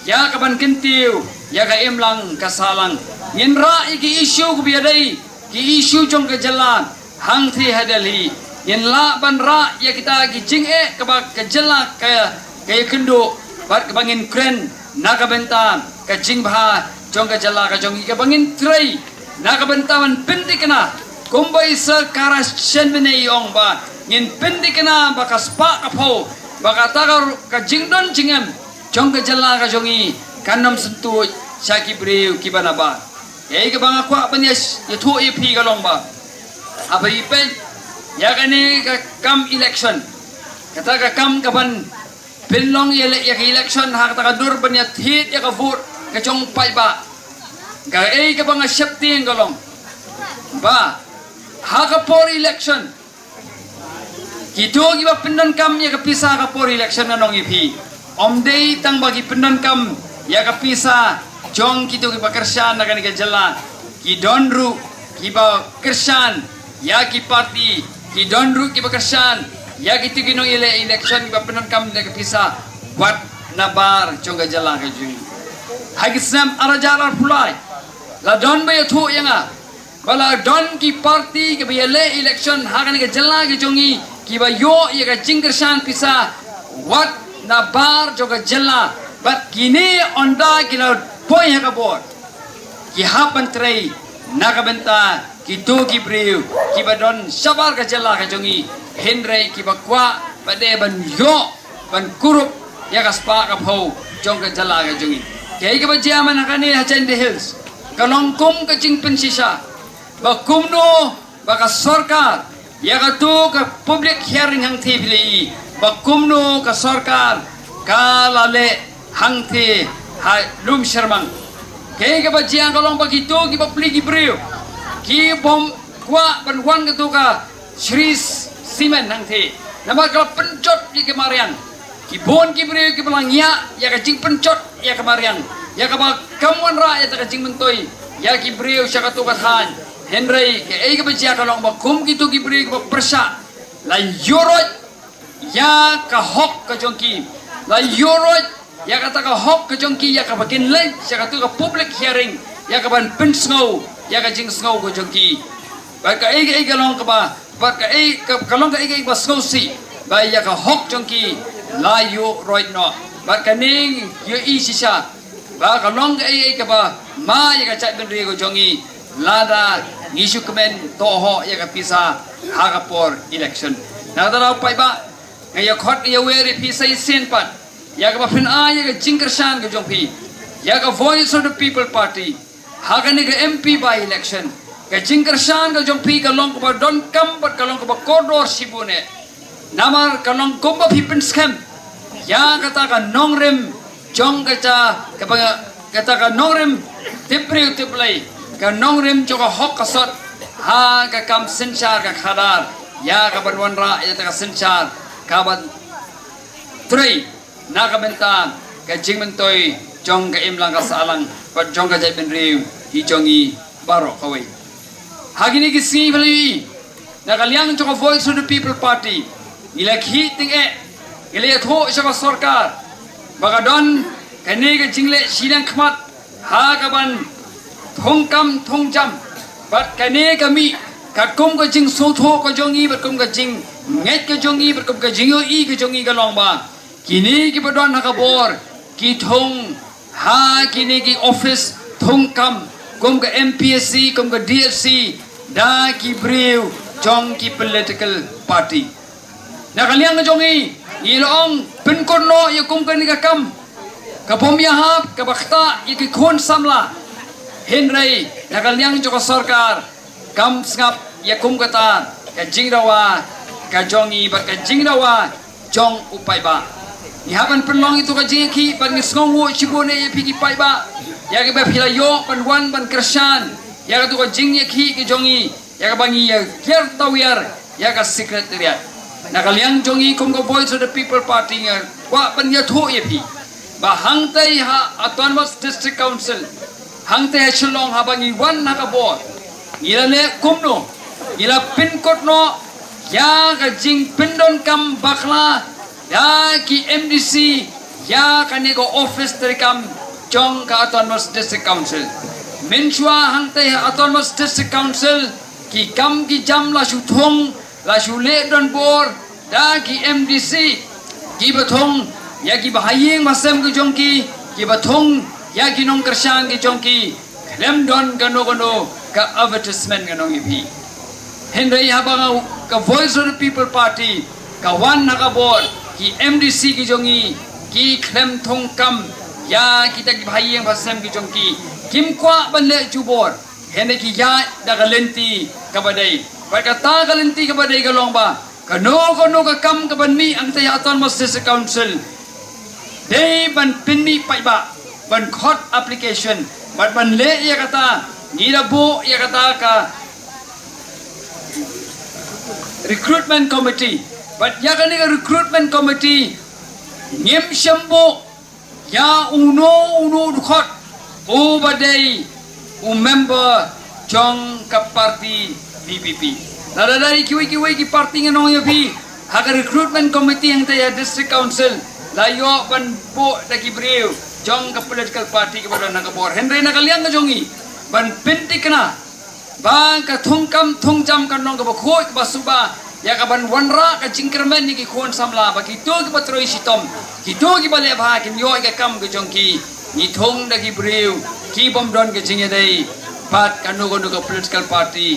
ïa kaban kyntiew ïa ka imlang ka sahlang. Ngin rah ïa ki issue kaba ïadei ki issue jong ka jylla hangtei ha Delhi. Ngin lah ban rah ïa kita ki jingeh kaba ka jylla ka, ka ïakynduh bad kaba ngin kren na ka bynta ka jingbha jong ka jylla ka jong ngi, kaba ngin trei na ka bynta ban pynthikna. Kumba i Sir Kara Shenmene i ong ba ngin pynthikna ba ka spah ka phew, ba kata ka, ka jingdon jingem jong ka jylla ka jong ngi kan ym syntuid sha ki briew kiba nabar. Kaei kaba nga kwah ban ïa, ïathuh ïa phi ka long ba haba i peit ïa kane ka kam election, kata ka kam kaban pynlong ïa leh ïa ka election ha kata ka dur ban ïa thied ïa ka vote ka jong paidbah, kaei kaba nga sheptieng ka long ba ha ka por election, kito kiba pyndonkam ïa ka pisa ha ka por election, ngan ong ïa phi, ym dei tang ba ki pyndonkam ïa ka pisa jong kito kiba kyrshan na kane ka jylla, ki don ruh kiba kyrshan ïa ki party, ki don ruh kiba kyrshan ïa kito ki nongïaleh election kiba pyndonkam ïa ka pisa wat nabar jong ka jylla ka jong ngi. Ha ki snem ar hajar arphew lai la don ba ïathuh ïa nga ba la don ki party kiba ïaleh election ha kane ka jylla ka jong ngi kiba ïoh ïa ka jingkyrshan pisa wat nabar jong ka jylla, bad kine ynda ki la poi ha ka bor, ki hap ban trei na ka bynta kito ki briew kiba don shabar ka jylla ka jong ngi, hynrei kiba kwah ba dei ban ïoh ban kurup ïa ka spah ka phew jong ka jylla ka jong ngi. Kaei kaba jia mynta kane ha Jaintia Hills ka long kum ka jingpynshisha ba kumno ba ka sorkar, ïa kato ka public hearing hangtei phi la ïohi ba kumno ka sorkar ka la leh hangtei ha Lumshyrmang. Kaei kaba jia ka long ba kito ki bapli ki briew ki bym kwah ban wan kato ka Shree Cement hangtei namar ka la pynjot ïa ka mariang. Ki bun ki briew kiba la ngiah ïa ka jingpynjot ïa ka mariang, ïa kaba kam wanrah ïa ka jingmyntoi ïa ki briew sha kato ka thaiñ. Hynrei kaei kaba jia ka long ba kum kito ki briew kiba pyrshah la ïuh roit ïa ka hok ka jong ki, la ïuh roit ïa kata ka hok ka jong ki, ïa kaba kin leit sha kato ka public hearing, ïa kaban pynsngew ïa ka jingsngew ka jong ki. Bad kaei kaei ka long kaba, bad kaei ka, ka long kaei kaei kaba sngewsih ba ïa ka hok jong ki la ïuh roit noh. Bad kane ngi ïohi shisha ba ka long kaei kaei kaba ma ïa ka jaitbynriew ka jong ngi lada ngi shu kmen tohok ïa ka pisa ha ka por election. Na kata daw paidbah, nga ïa khot ïa wer ïa phi sa shisien pat ïa kaba phin ai ïa ka jingkyrshan ka jong phi ïa ka Voice of the People Party ha kane ka M P by election. Ka jingkyrshan ka jong phi ka long kaba donkam bad ka long kaba kordor shibun eh. Namar ka long kumba phi pynskhem ïa kata ka nongrim jong kata ka ba, kata ka nongrim tip briew tip Blei, ka nongrim jong ka hok ka sot ha ka kam synshar ka khadar, ïa kaban wanrah ïa kata ka synshar kaban trei na ka bynta ka jingmyntoi jong ka imlang ka sahlang bad jong ka jaitbynriew hi jong ngi baroh kawei. Ha kine ki sngi phi la ïohi na ka liang jong ka Voice of the People Party ngi la khih tyngeh, ngi la ïathuh sha ka sorkar ba ka don kane ka jingleh shiliang khmat ha kaban thungkam thungjam. Bad kane ka mih katkum ka jingsngewthuh ka jong ngi, bad kum ka jingngeit ka jong ngi, bad kum ka jingïohi ka jong ngi ka long ba kine kiba don ha ka bor ki thung ha kine ki office thungkam kum ka M P S C, kum ka D H C, da ki briew jong ki political party. Na ka liang ka jong ngi, ngi la ong pynkut noh ïa kum kane ka kam ka bym ïahap, kaba ktah ïa ki khun samla. Hynrei na ka liang jong ka sorkar kam sngap ïa kum kata ka jingdawa ka jong ngi bad ka jingdawa jong u paidbah. Ngi hap ban pynlong ïa tu ka jingïakhih bad ngi sngewnguh shibun ïa phi ki paidbah ïa kaba phi la ïoh ban wan ban kyrshan ïa katu ka jingïakhih ka jong ngi ïa kaba ngi ïa kiar tawiar ïa ka Secretariat. Na ka liang jong ngi kum ka Voice of the People Party nga kwah ban ïathuh ïa phi ba hangtei ha Autonomous District Council, hangtei ha Shillong haba ngi wan ha ka bor, ngi la leh kumno? Ngi la pynkut noh ïa ka jingpyndonkam bakla da ki M D C ïa kane ka office treikam jong ka Autonomous District Council. Mynshuwa hangtei ha Autonomous District Council ki kam ki jam la shu thung, la shu leh donbor da ki M D C kiba thung ïa kiba ha ïing ha sem ki jong ki, kiba thung ïa ki nongkyrshan ki jong ki, khlem don kano kano ka advertisement, nga ong ïa phi. Hynrei haba nga, ka Voice of the People Party ka wan ha ka bor, ki M D C ki jong ngi ki khlem thung kam ïa kita kiba ha ïing ha sem ki jong ki. Kim kwah ban leh jubor, hynrei ki ïaid da ka lynti kaba dei. Bad kata ka lynti kaba dei ka long ba kano kano ka kam kaban mih hangtei ha Autonomous District Council, dei ban pynmih paidbah, ban khot application bad ban leh ïa kata. Ngi la buh ïa kata ka recruitment committee, bad ïa kane ka recruitment committee ngim shym buh ïa uno uno u dkhot uba dei u member jong ka party V P P. Lada dei kiwei kiwei ki party, nga ong ïa phi, ha ka recruitment committee hangtei ha District Council la ïoh ban buh da ki briew jong ka political party kaba don ha ka bor. Hynrei na ka liang ka jong ngi, ban pynthikna ba ka thungkam thungjam kan long kaba khuid kaba suba ïa kaban wanrah ka jingkyrmen ïa ki khun samla, ba kito kiba trei shitom, kito kiba leh bha kin ïoh ïa ka kam ka jong ki. Ngi thung da ki briew ki bym don ka jingïadei bad kano kano ka political party,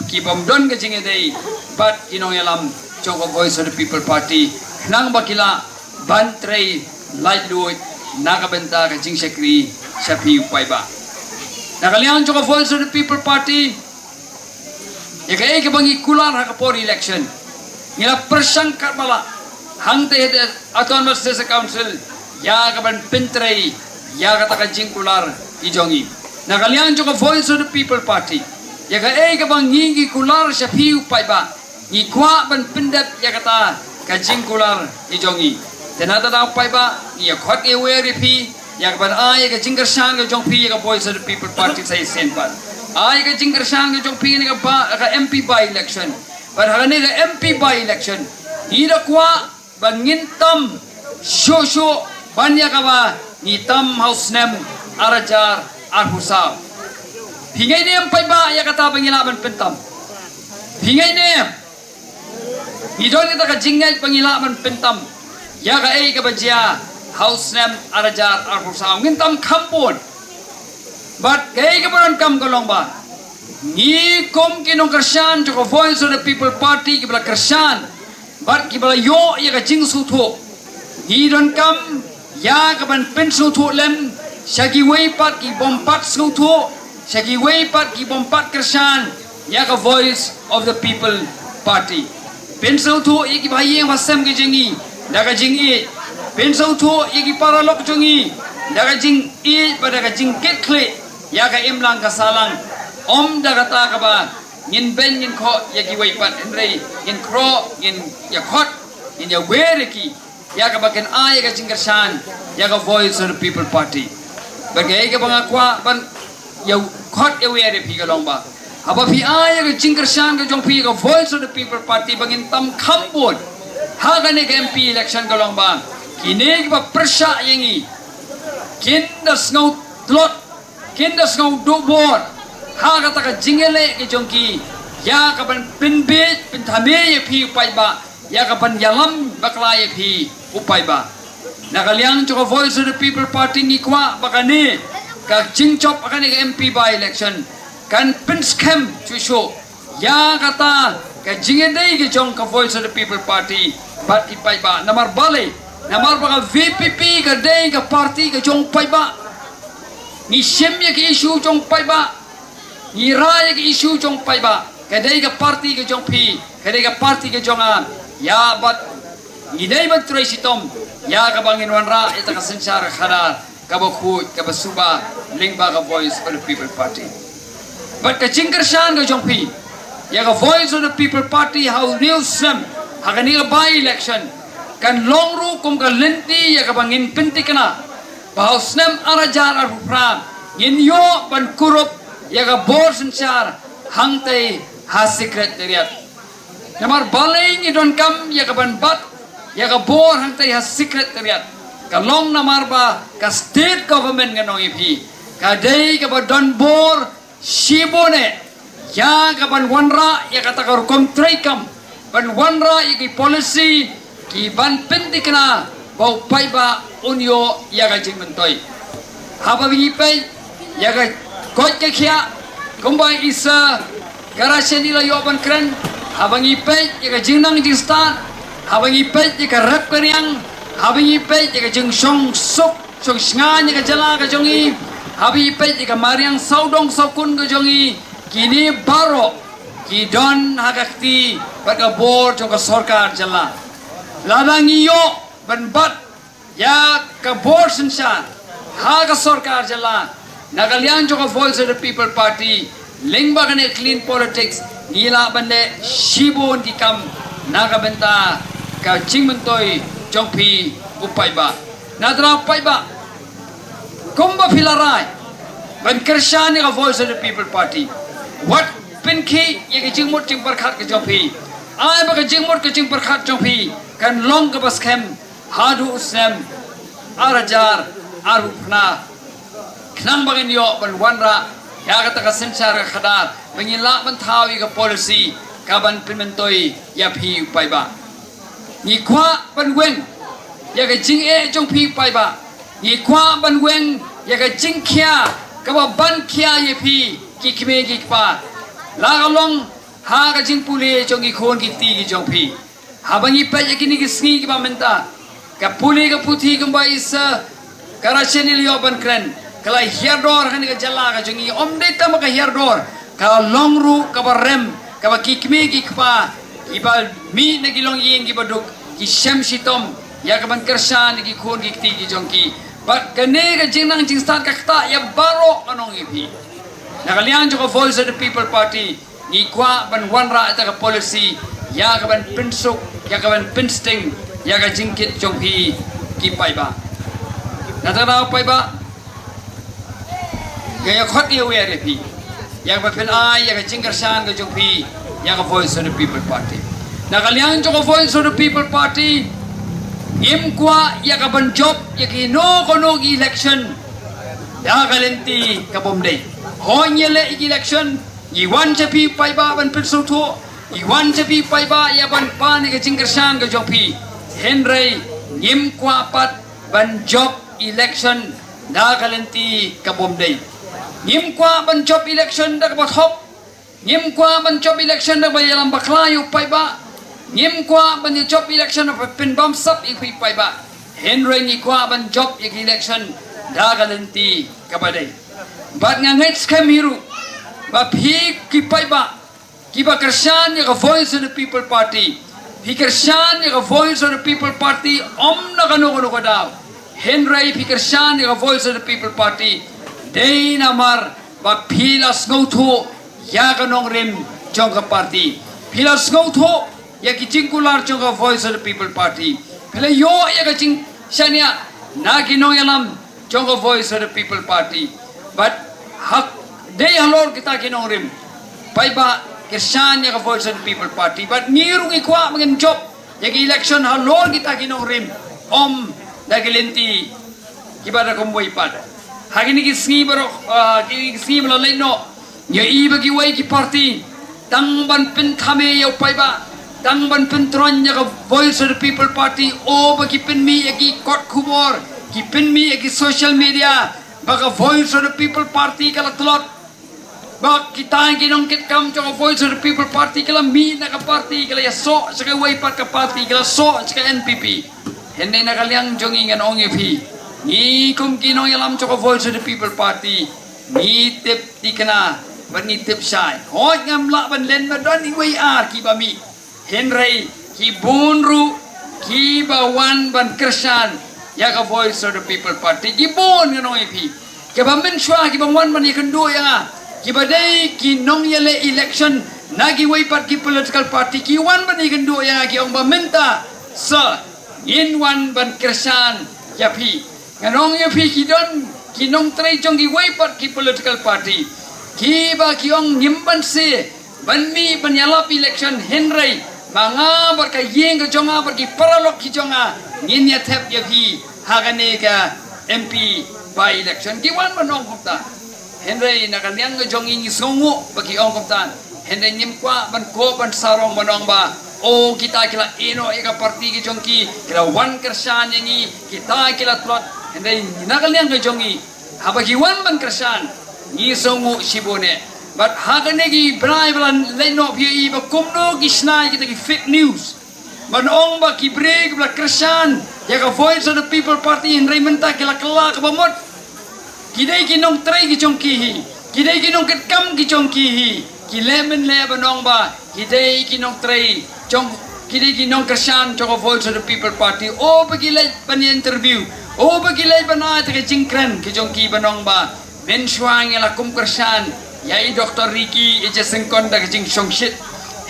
ki bym don ka jingïadei bad ki nongïalam jong ka Voice of the People Party, khnang ba ki lah ban trei laitluid na ka bynta ka jingshakri sha phi u paidbah. Na ka liang jong ka Voice of the People Party, ïa kaei kaba ngi kular ha ka por election, ngi la pyrshang katba lah hangtei ha Autonomous District Council ïa kaban pyntrei ïa kata ka jingkular ki jong ngi. Na ka liang jong ka Voice of the People Party, ïa kaei kaba ngi ngi kular sha phi u paidbah, ngi kwah ban pyndep ïa kata ka jingkular ki jong ngi. Te na kata u paidbah, ngi ïa khot ïa wer ïa phi ïa kaban ai ïa ka jingkyrshan ka jong phi ïa ka Voice of the People Party sa shisien pat. Ai ïa ka jingkyrshan ka jong phi ïa kaba ka M P by election. Bad ha kane ka M P by election, ngi da kwah ba ngin tam shuh shuh ban ïa kaba ngi tam ha u snem ar hajar arphew saw. Phi ngeit ne em paidbah ïa kata ba ngi lah ban pyntam? Phi ngeit ne em? Ngi don kata ka jingngeit ba ngi lah ban pyntam ïa kaei kaba jia ha u snem ar hajar arphew saw. Ngin tam kham bun. Bad kaei kaba donkam ka long ba ngi kum ki nongkyrshan jong ka Voice of the People Party kiba la kyrshan bad kiba la ïoh ïa ka jingsngewthuh, ngi donkam ïa kaban pynsngewthuh lem sha kiwei pat ki bym pat sngewthuh, sha kiwei pat ki bym pat kyrshan ïa ka Voice of the People Party. Pynsngewthuh ïa kiba ha ïing ha sem ki jong ngi da ka jingïeit. Pynsngewthuh ïa ki paralok jong ngi da ka jingïeit bad da ka jingkitkhlieh ïa ka imlang ka sahlang. Ym da kata kaba ngin beiñ ngin khoh ïa kiwei pat, hynrei ngin khroh, ngin ïa khot, ngin ïa wer ïa ki ïa kaba kin ai ïa ka jingkyrshan ïa ka Voice of the People Party. Bad kaei kaba nga kwah ban ïa khot ïa wer ïa phi ka long ba haba phi ai ïa ka jingkyrshan ka jong phi ïa ka Voice of the People Party ba ngin tam kham bun ha kane ka M P election ka long ba kine kiba pyrshah ïa ngi kin da sngew tlot, kin da sngew duh bor ha kata ka jingïaleh ka jong ki ïa kaban pynbiej pynthame ïa phi u paidbah, ïa kaban ïalam bakla ïa phi u paidbah. Na ka liang jong ka Voice of the People Party ngi kwah ba kane ka jingjop ha kane ka M P by election kan pynskhem shuh shuh ïa kata ka jingïadei ka jong ka Voice of the People Party bad ki paidbah. Namar balei? Namar ba ka V P P ka dei ka party ka jong paidbah. Ngi shim ïa ki issue jong paidbah. Ngi rah ïa ki issue jong paidbah. Ka dei ka party ka jong phi, ka dei ka party ka jong nga. Ïa bad ngi dei ban trei shitom ïa kaba ngin wanrah ïa kata ka synshar khadar kaba khuid, kaba suba lyngba ka Voice of the People Party. Bad ka jingkyrshan ka jong phi ïa ka Voice of the People Party ha une u snem, ha kane ka by-election, kan long ruh kum ka lynti ïa kaba ngin pynthikna ba ha u snem ar hajar arphew phra ngin ïoh ban kurup ïa ka bor synshar hangtei ha Secretariat. Namar balei ngi donkam ïa ka ban bat ïa ka bor hangtei ha Secretariat? Ka long namar ba ka state government ngan ong ïa phi, ka dei kaba don bor shibun eh ïa ka ban wanrah ïa kata ka rukom treikam, ban wanrah ïa ki policy ki ban pynthikna ba u paidbah un ïoh ïa ka jingmyntoi. Haba ngi peit ïa ka koit ka khiah, kumba i Sir Kharashian i la ïoh ban kren, haba ngi peit ïa ka jingnang jingstad, haba ngi peit ïa ka rep ka riang, haba ngi peit ïa ka jingshong suk shong shngaiñ ïa ka jylla ka jong ngi, haba ngi peit ïa ka mariang sawdong sawkun ka jong ngi, kine baroh ki don ha ka kti bad ka bor jong ka sorkar jylla. Lada ngi ïoh ban bat ïa ka bor synshar ha ka sorkar jylla na ka liang jong ka Voice of the People Party lyngba kane clean politics, ngi lah ban leh shibun ki kam na ka bynta ka jingmyntoi jong phi u paidbah. Naduh u paidbah, kumba phi la rai ban kyrshan ïa ka Voice of the People Party, wat pynkhih ïa ka jingmut jingpyrkhat ka jong phi. Ai ba ka jingmut ka jingpyrkhat jong phi kan long kaba skhem haduh u snem ar hajar arphew phra, khnang ba ngin ïoh ban wanrah ïa kata ka synshar ka khadar, ba ngin lah ban thaw ïa ka policy ka ban pynmyntoi ïa phi u paidbah. Ngi kwah ban weng ïa ka jingeh jong phi u paidbah. Ngi kwah ban weng ïa ka jingkhia kaba ban khia ïa phi ki kmie ki kpa, la ka long ha ka jingpule jong ki khun ki kti ki jong phi. Haba ngi peit ïa kine ki sngi kiba mynta, ka pule ka puthi kumba i Sir Kharashian i la ïoh ban kren, ka la hiar dor ha kane ka jylla ka jong ngi. Ym dei tang ba ka hiar dor, ka long ruh kaba rem, kaba ki kmie ki kpa kiba mih na ki longïing kiba duk ki shem shitom ïa ka ban kyrshan ïa ki khun ki kti ki jong ki. Bad kane ka jingnang jingstad ka ktah ïa baroh, ngan ong ïa phi. Na ka liang jong ka Voice of the People Party, ngi kwah ban wanrah ïa ka policy ïa ka ban pynsuk, ïa ka ban pynsting ïa ka jingkit jong phi ki paidbah. Naduh u paidbah, nga ïa khot ïa wer ïa phi ïa ka ban pynai ïa ka jingkyrshan ka jong phi ïa ka Voice of the People Party. Na ka liang jong ka Voice of the People Party, ngim kwah ïa ka ban jop ïa kino kino ki election da ka lynti ka bym dei. Hooid, ngi leh ïa ki election, ngi wan sha phi paidbah ban pynsngewthuh, ngi wan sha phi paidbah ïa ban pan ïa ka jingkyrshan ka jong phi. Hynrei ngim kwah pat ban jop election da ka lynti ka bym dei. Ngim kwah ban jop election da kaba thok. Ngim kwah ban jop election da kaba ïalam bakla ïa u paidbah. Ngim kwah ban jop election da kaba pynbamsap ïa u paidbah. Hynrei ngi kwah ban jop ïa ka election da ka lynti kaba dei. Bad nga ngeit skhem hi ruh ba phi ki paidbah kiba kyrshan ïa ka Voice of the People Party, phi kyrshan ïa ka Voice of the People Party ym na kano kano ka daw. Hynrei phi kyrshan ïa ka Voice of the People Party dei namar ba phi la sngewthuh ïa ka nongrim jong ka party. Phi la sngewthuh ïa ki jingkular jong ka Voice of the People Party. Phi la ïoh ïa ka jingshaniah na ki nongïalam jong ka Voice of the People Party. Bad hak dei halor kita ki nongrim paidbah kyrshan ïa ka Voice of the People Party. Bad ngi ruh ngi kwah ba ngin jop ïa ki election halor kita ki nongrim, ym da ki lynti kiba da kumwei pat. Ha kine ki sngi baroh, ah, kine ki sngi ba la leit noh, ngi ïohi ba kiwei ki party tang ban pynthame ïa u paidbah, tang ban pyntroiñ ïa ka Voice of the People Party, o ba ki pynmih ïa ki kot khubor, ki pynmih ïa ki social media ba ka Voice of the People Party ka la tlot. Ba kita ki nongkitkam jong ka Voice of the People Party ki la mih na ka party, ki la ïasoh sha kawei pat ka party, ki la soh sha ka N P P. Hynrei na ka liang jong ngi ngan ong ïa phi, ngi kum ki nongïalam jong ka Voice of the People Party, ngi tip thikna bad ngi tip shai. Hooid, ngam lah ban len ba don iwei ar kiba mih. Hynrei ki bun ruh kiba wan ban kyrshan ïa ka Voice of the People Party, ki bun, ngan ong ïa phi. Kiba mynshuwa kiba wan ban ïakynduh ïa nga, kiba dei ki nongïaleh election na kiwei pat ki political party, ki wan ban ïakynduh ïa nga, ki ong ba mynta, sir, ngin wan ban kyrshan ïa phi. Ngan ong ïa phi, ki don ki nongtrei jong kiwei pat ki political party kiba ki ong ngim banse ban mih ban ïalap election, hynrei ma nga bad ka ïing ka jong nga bad ki paralok ki jong nga, ngin ïa thep ïa phi ha kane ka M P by election. Ki wan ban ong kumta. Hynrei na ka liang ka jong ngi, ngi sngewnguh ba ki ong kumta. Hynrei ngim kwah ban koh ban sarong ban ong ba, o, kita ki la ïehnoh ïa ka party ka jong ki, ki la wan kyrshan ïa ngi, kita ki la tlot. Hynrei na ka liang ka jong ngi, haba ki wan ban kyrshan, ngi sngewnguh shibun eh. Bad ha kane ki bnai ba la leit noh, phi ïohi ba kumno ki shna ïa kita ki fake news ban ong ba ki briew kiba la kyrshan ïa ka Voice of the People Party, hynrei mynta ki la kylla kaba mut. Ki dei ki nongtrei ki jong ki hi, ki dei ki nongkitkam ki jong ki hi. Ki leh mynleh ban ong ba ki dei ki nongtrei jong, ki dei ki nongkyrshan jong ka Voice of the People Party. O ba ki leit ban interview, o ba ki leit ban ai ïa ka jingkren ka jong ki ban ong ba mynshuwa ngi la kum kyrshan ïa i Doctor Ricky A J Syngkon da ka jingshongshit,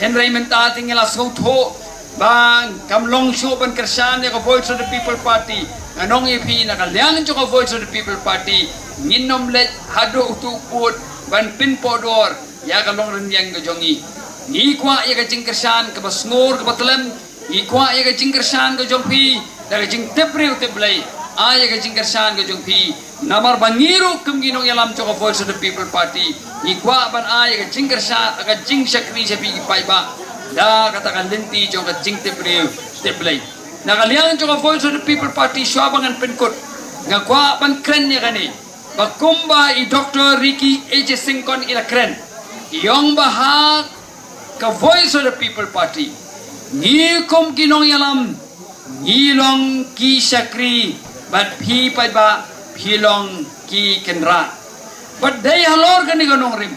hynrei mynta te ngi la sngewthuh ba kam long shuh ban kyrshan ïa ka Voice of the People Party. Ngan ong ïa phi, na ka liang jong ka Voice of the People Party, ngin ym leit haduh utu u pud ban pynpoh dor ïa ka longrynïeng ka jong ngi. Ngi kwah ïa ka jingkyrshan kaba sngur kaba tlem. Ngi kwah ïa ka jingkyrshan ka jong phi da ka jingtip briew tip Blei. Ai ïa ka jingkyrshan ka jong phi. Namar ba ngi ruh kum ki nongïalam jong ka Voice of the People Party, ngi kwah ban ai ïa ka jingkyrshan, ka jingshakri sha phi ki paidbah da kata ka lynti jong ka jingtip briew tip Blei. Na ka liang jong ka Voice of the People Party, shuwa ba ngan pynkut, nga kwah ban kren ïa kane. Ba kumba i Doctor Ricky A J Syngkon i la kren, i ong ba ha ka Voice of the People Party, ngi kum ki nongïalam, ngi long ki shakri, bad phi paidbah, phi long ki kynrad. Bad dei halor kane ka nongrim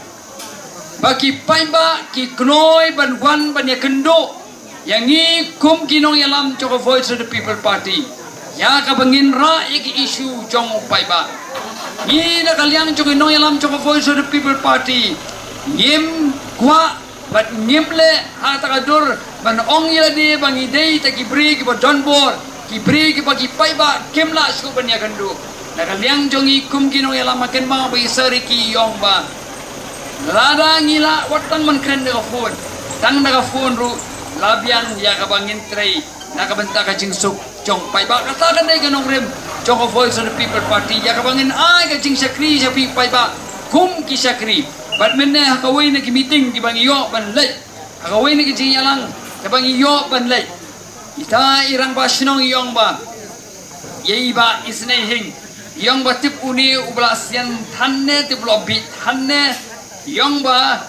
ba ki paidbah ki kynnoh ban wan ban ïakynduh ïa ngi kum ki nongïalam jong ka Voice of the People Party, ïa kaba ngin rah ïa ki issue jong u paidbah. Ngi na ka liang jong ki nongïalam jong ka Voice of the People Party, ngim kwah bad ngim leh ha kata ka dur ban ong ïa lade ba ngi dei kita ki briew kiba don bor, ki briew kiba ki paidbah kim lah shuh ban ïakynduh. Na ka liang jong ngi kum ki nongïalam, ma kynmaw ba i Sir Ricky i ong ba lada ngi lah wat tang ban kren da ka phone, tang da ka phone ruh la biang ïa kaba ngin trei na ka bynta ka jingsuk jong paidbah. Kata ka dei ka nongrim jong ka Voice of the People Party, ïa kaba ngin ai ka jingshakri sha phi paidbah kum ki shakri. Bad mynne ha kawei na ki meeting kiba ngi ïoh ban leit, ha kawei na ki jingïalang kaba ngi ïoh ban leit, ita i rangbah shnong i ong ba ïa i Bah Isynei Hing, i ong ba tip une uba la sian than ne, tip u la bit than ne, i ong ba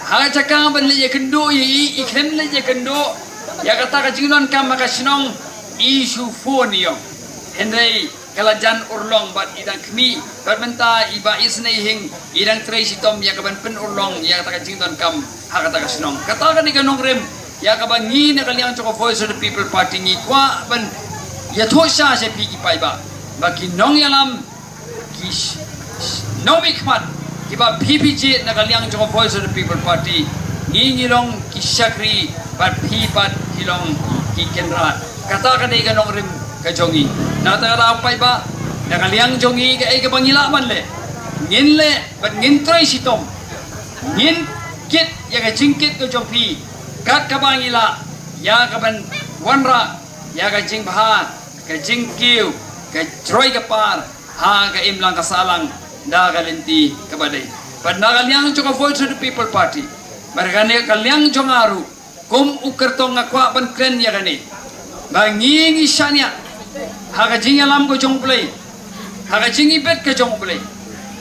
ha ka jaka ban leit ïakynduh ïa i, i khlem leit ïakynduh ïa kata ka jingdonkam ha ka shnong, i shu phone, i ong. Hynrei ka la jan urlong bad i dang khmih, bad mynta i Bah Isynei Hing i dang trei shitom ïa ka ban pynurlong ïa kata ka jingdonkam ha kata ka shnong. Kata ka dei ka nongrim ïa kaba ngi na ka liang jong ka Voice of the People Party ngi kwah ban ïathuh sha sha phi ki paidbah ba ki nongïalam, ki sh-, sh-, nongmihkhmat kiba phi phi jied na ka liang jong ka Voice of the People Party, ngi ngi long ki shakri bad phi pat phi long ki kynrad. Kata ka dei ka nongrim ka jong ngi. Na kata ka daw paidbah, na ka liang jong ngi, kaei kaba ngi lah ban leh, ngin leh bad ngin trei shitom. Ngin kit ïa ka jingkit ka jong phi kat kaba ngi lah, ïa ka ban wanrah ïa ka jingbha, ka jingkiew, ka jroi ka par ha ka imlang ka sahlang da ka lynti kaba dei. Bad na ka liang jong ka Voice of the People Party, bad kane ka liang jong nga ruh kum u kyrtong nga kwah ban kren ïa kane, ba ngi ngi shaniah ha ka jingïalam ka jong U Blei, ha ka jingibit ka jong U Blei.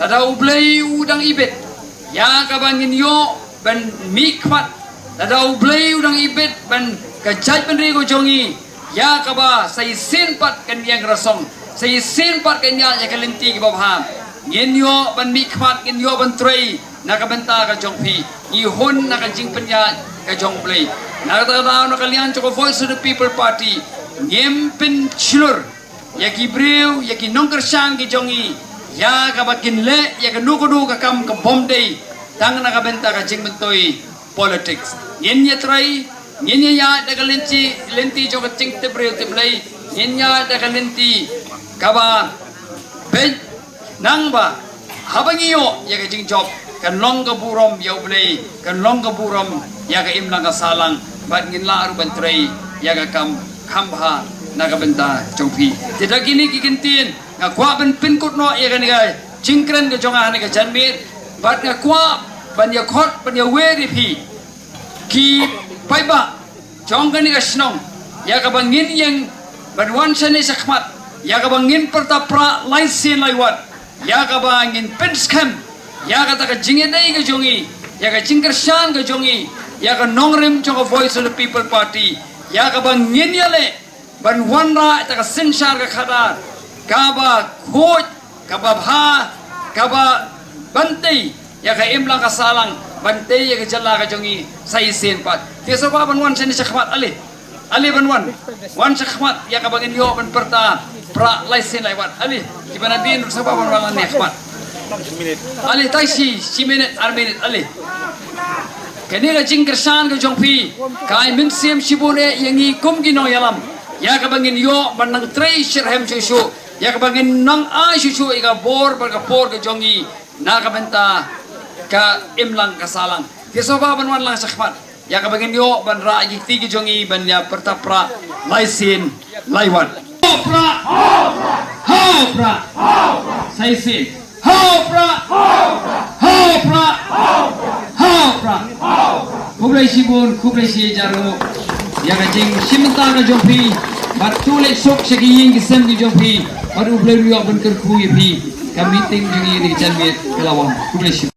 Lada U Blei u dang ibit, Ïa kaba ngin ïoh ban mihkhmat, lada U Blei u dang ibit ban ka jaitbynriew ka jong ngi, ïa kaba sa shisien pat kan ïeng rasong, sa shisien pat kan ïaid ïa ka lynti kaba bha. Ngin ïoh ban mihkhmat, ngin ïoh ban trei na ka bynta ka jong phi. Ngi hun na ka jingpynïaid ka jong U Blei. Na kata ka daw, na ka liang jong ka Voice of the People Party, ngim pynshlur ïa ki briew, ïa ki nongkyrshan ki jong ngi, ïa kaba kin leh ïa kano kano ka kam kaba ym dei, tang na ka bynta ka jingmyntoi politics. Ngin ïatrei, ngin ïaid da ka lynti, lynti jong ka jingtip briew tip Blei, ngin ïaid da ka lynti kaba beit, nangba haba ngi ïoh ïa ka jingjop, kan long ka burom ïa U Blei, kan long ka burom ïa ka imlang ka sahlang, bad ngin lah ruh ban trei ïa ka kam kham bha na ka bynta jong phi. Te da kine ki kyntien, nga kwah ban pynkut noh ïa kane ka jingkren ka jong nga ha kane ka janmiet, bad nga kwah ban ïakhot, ban ïawer ïa phi ki paidbah jong kane ka shnong, ïa kaba ngin ïeng ban wan shane shakhmat, ïa kaba ngin pyrta prah lai sien lai wat, ïa kaba ngin pynskhem ïa kata ka jingïadei ka jong ngi, ïa ka jingkyrshan ka jong ngi ïa ka nongrim jong ka Voice of the People Party, ïa kaba ngin ïaleh ban wanrah ïa ka synshar ka khadar kaba khuid, kaba bha, kaba ban tei ïa ka imlang ka sahlang, ban tei ïa ka jylla ka jong ngi sa shisien pat. Te sngewbha ban wan shane shakhmat, ale. Ale ban wan. Wan shakhmat, ïa kaba ngin ïoh ban pyrta prah lai sien lai wat. Ale, kiba nadien sngewbha ban wan shane shakhmat. Ale, tang shi, shi minit, ar minit, ale. Kane ka jingkyrshan ka jong phi ka ai mynsiem shibun eh ïa ngi kum ki nongïalam, ïa kaba ngin ïoh ban nang trei shitrhem shuh shuh, ïa kaba ngin nang ai shuh shuh ïa ka bor bad ka por ka jong ngi na ka bynta ka imlang ka sahlang. Te sngewbha ban wan lang shakhmat, ïa kaba ngin ïoh ban rah ïa ki kti ki jong ngi ban ïa pyrta prah lai sien lai wat. Haoh prah! Haoh prah! Sa shisien. Haoh prah! Haoh prah! Haoh prah! Khublei shibun, khublei shi hajar nguh ïa ka jingshim bynta ka jong phi, bad to leit suk sha ki ïing ki sem ki jong phi, bad U Blei un ïoh ban kyrkhu ïa phi. Ka meeting jong ngi ha kane ka janmiet ka la wan. Khublei shibun.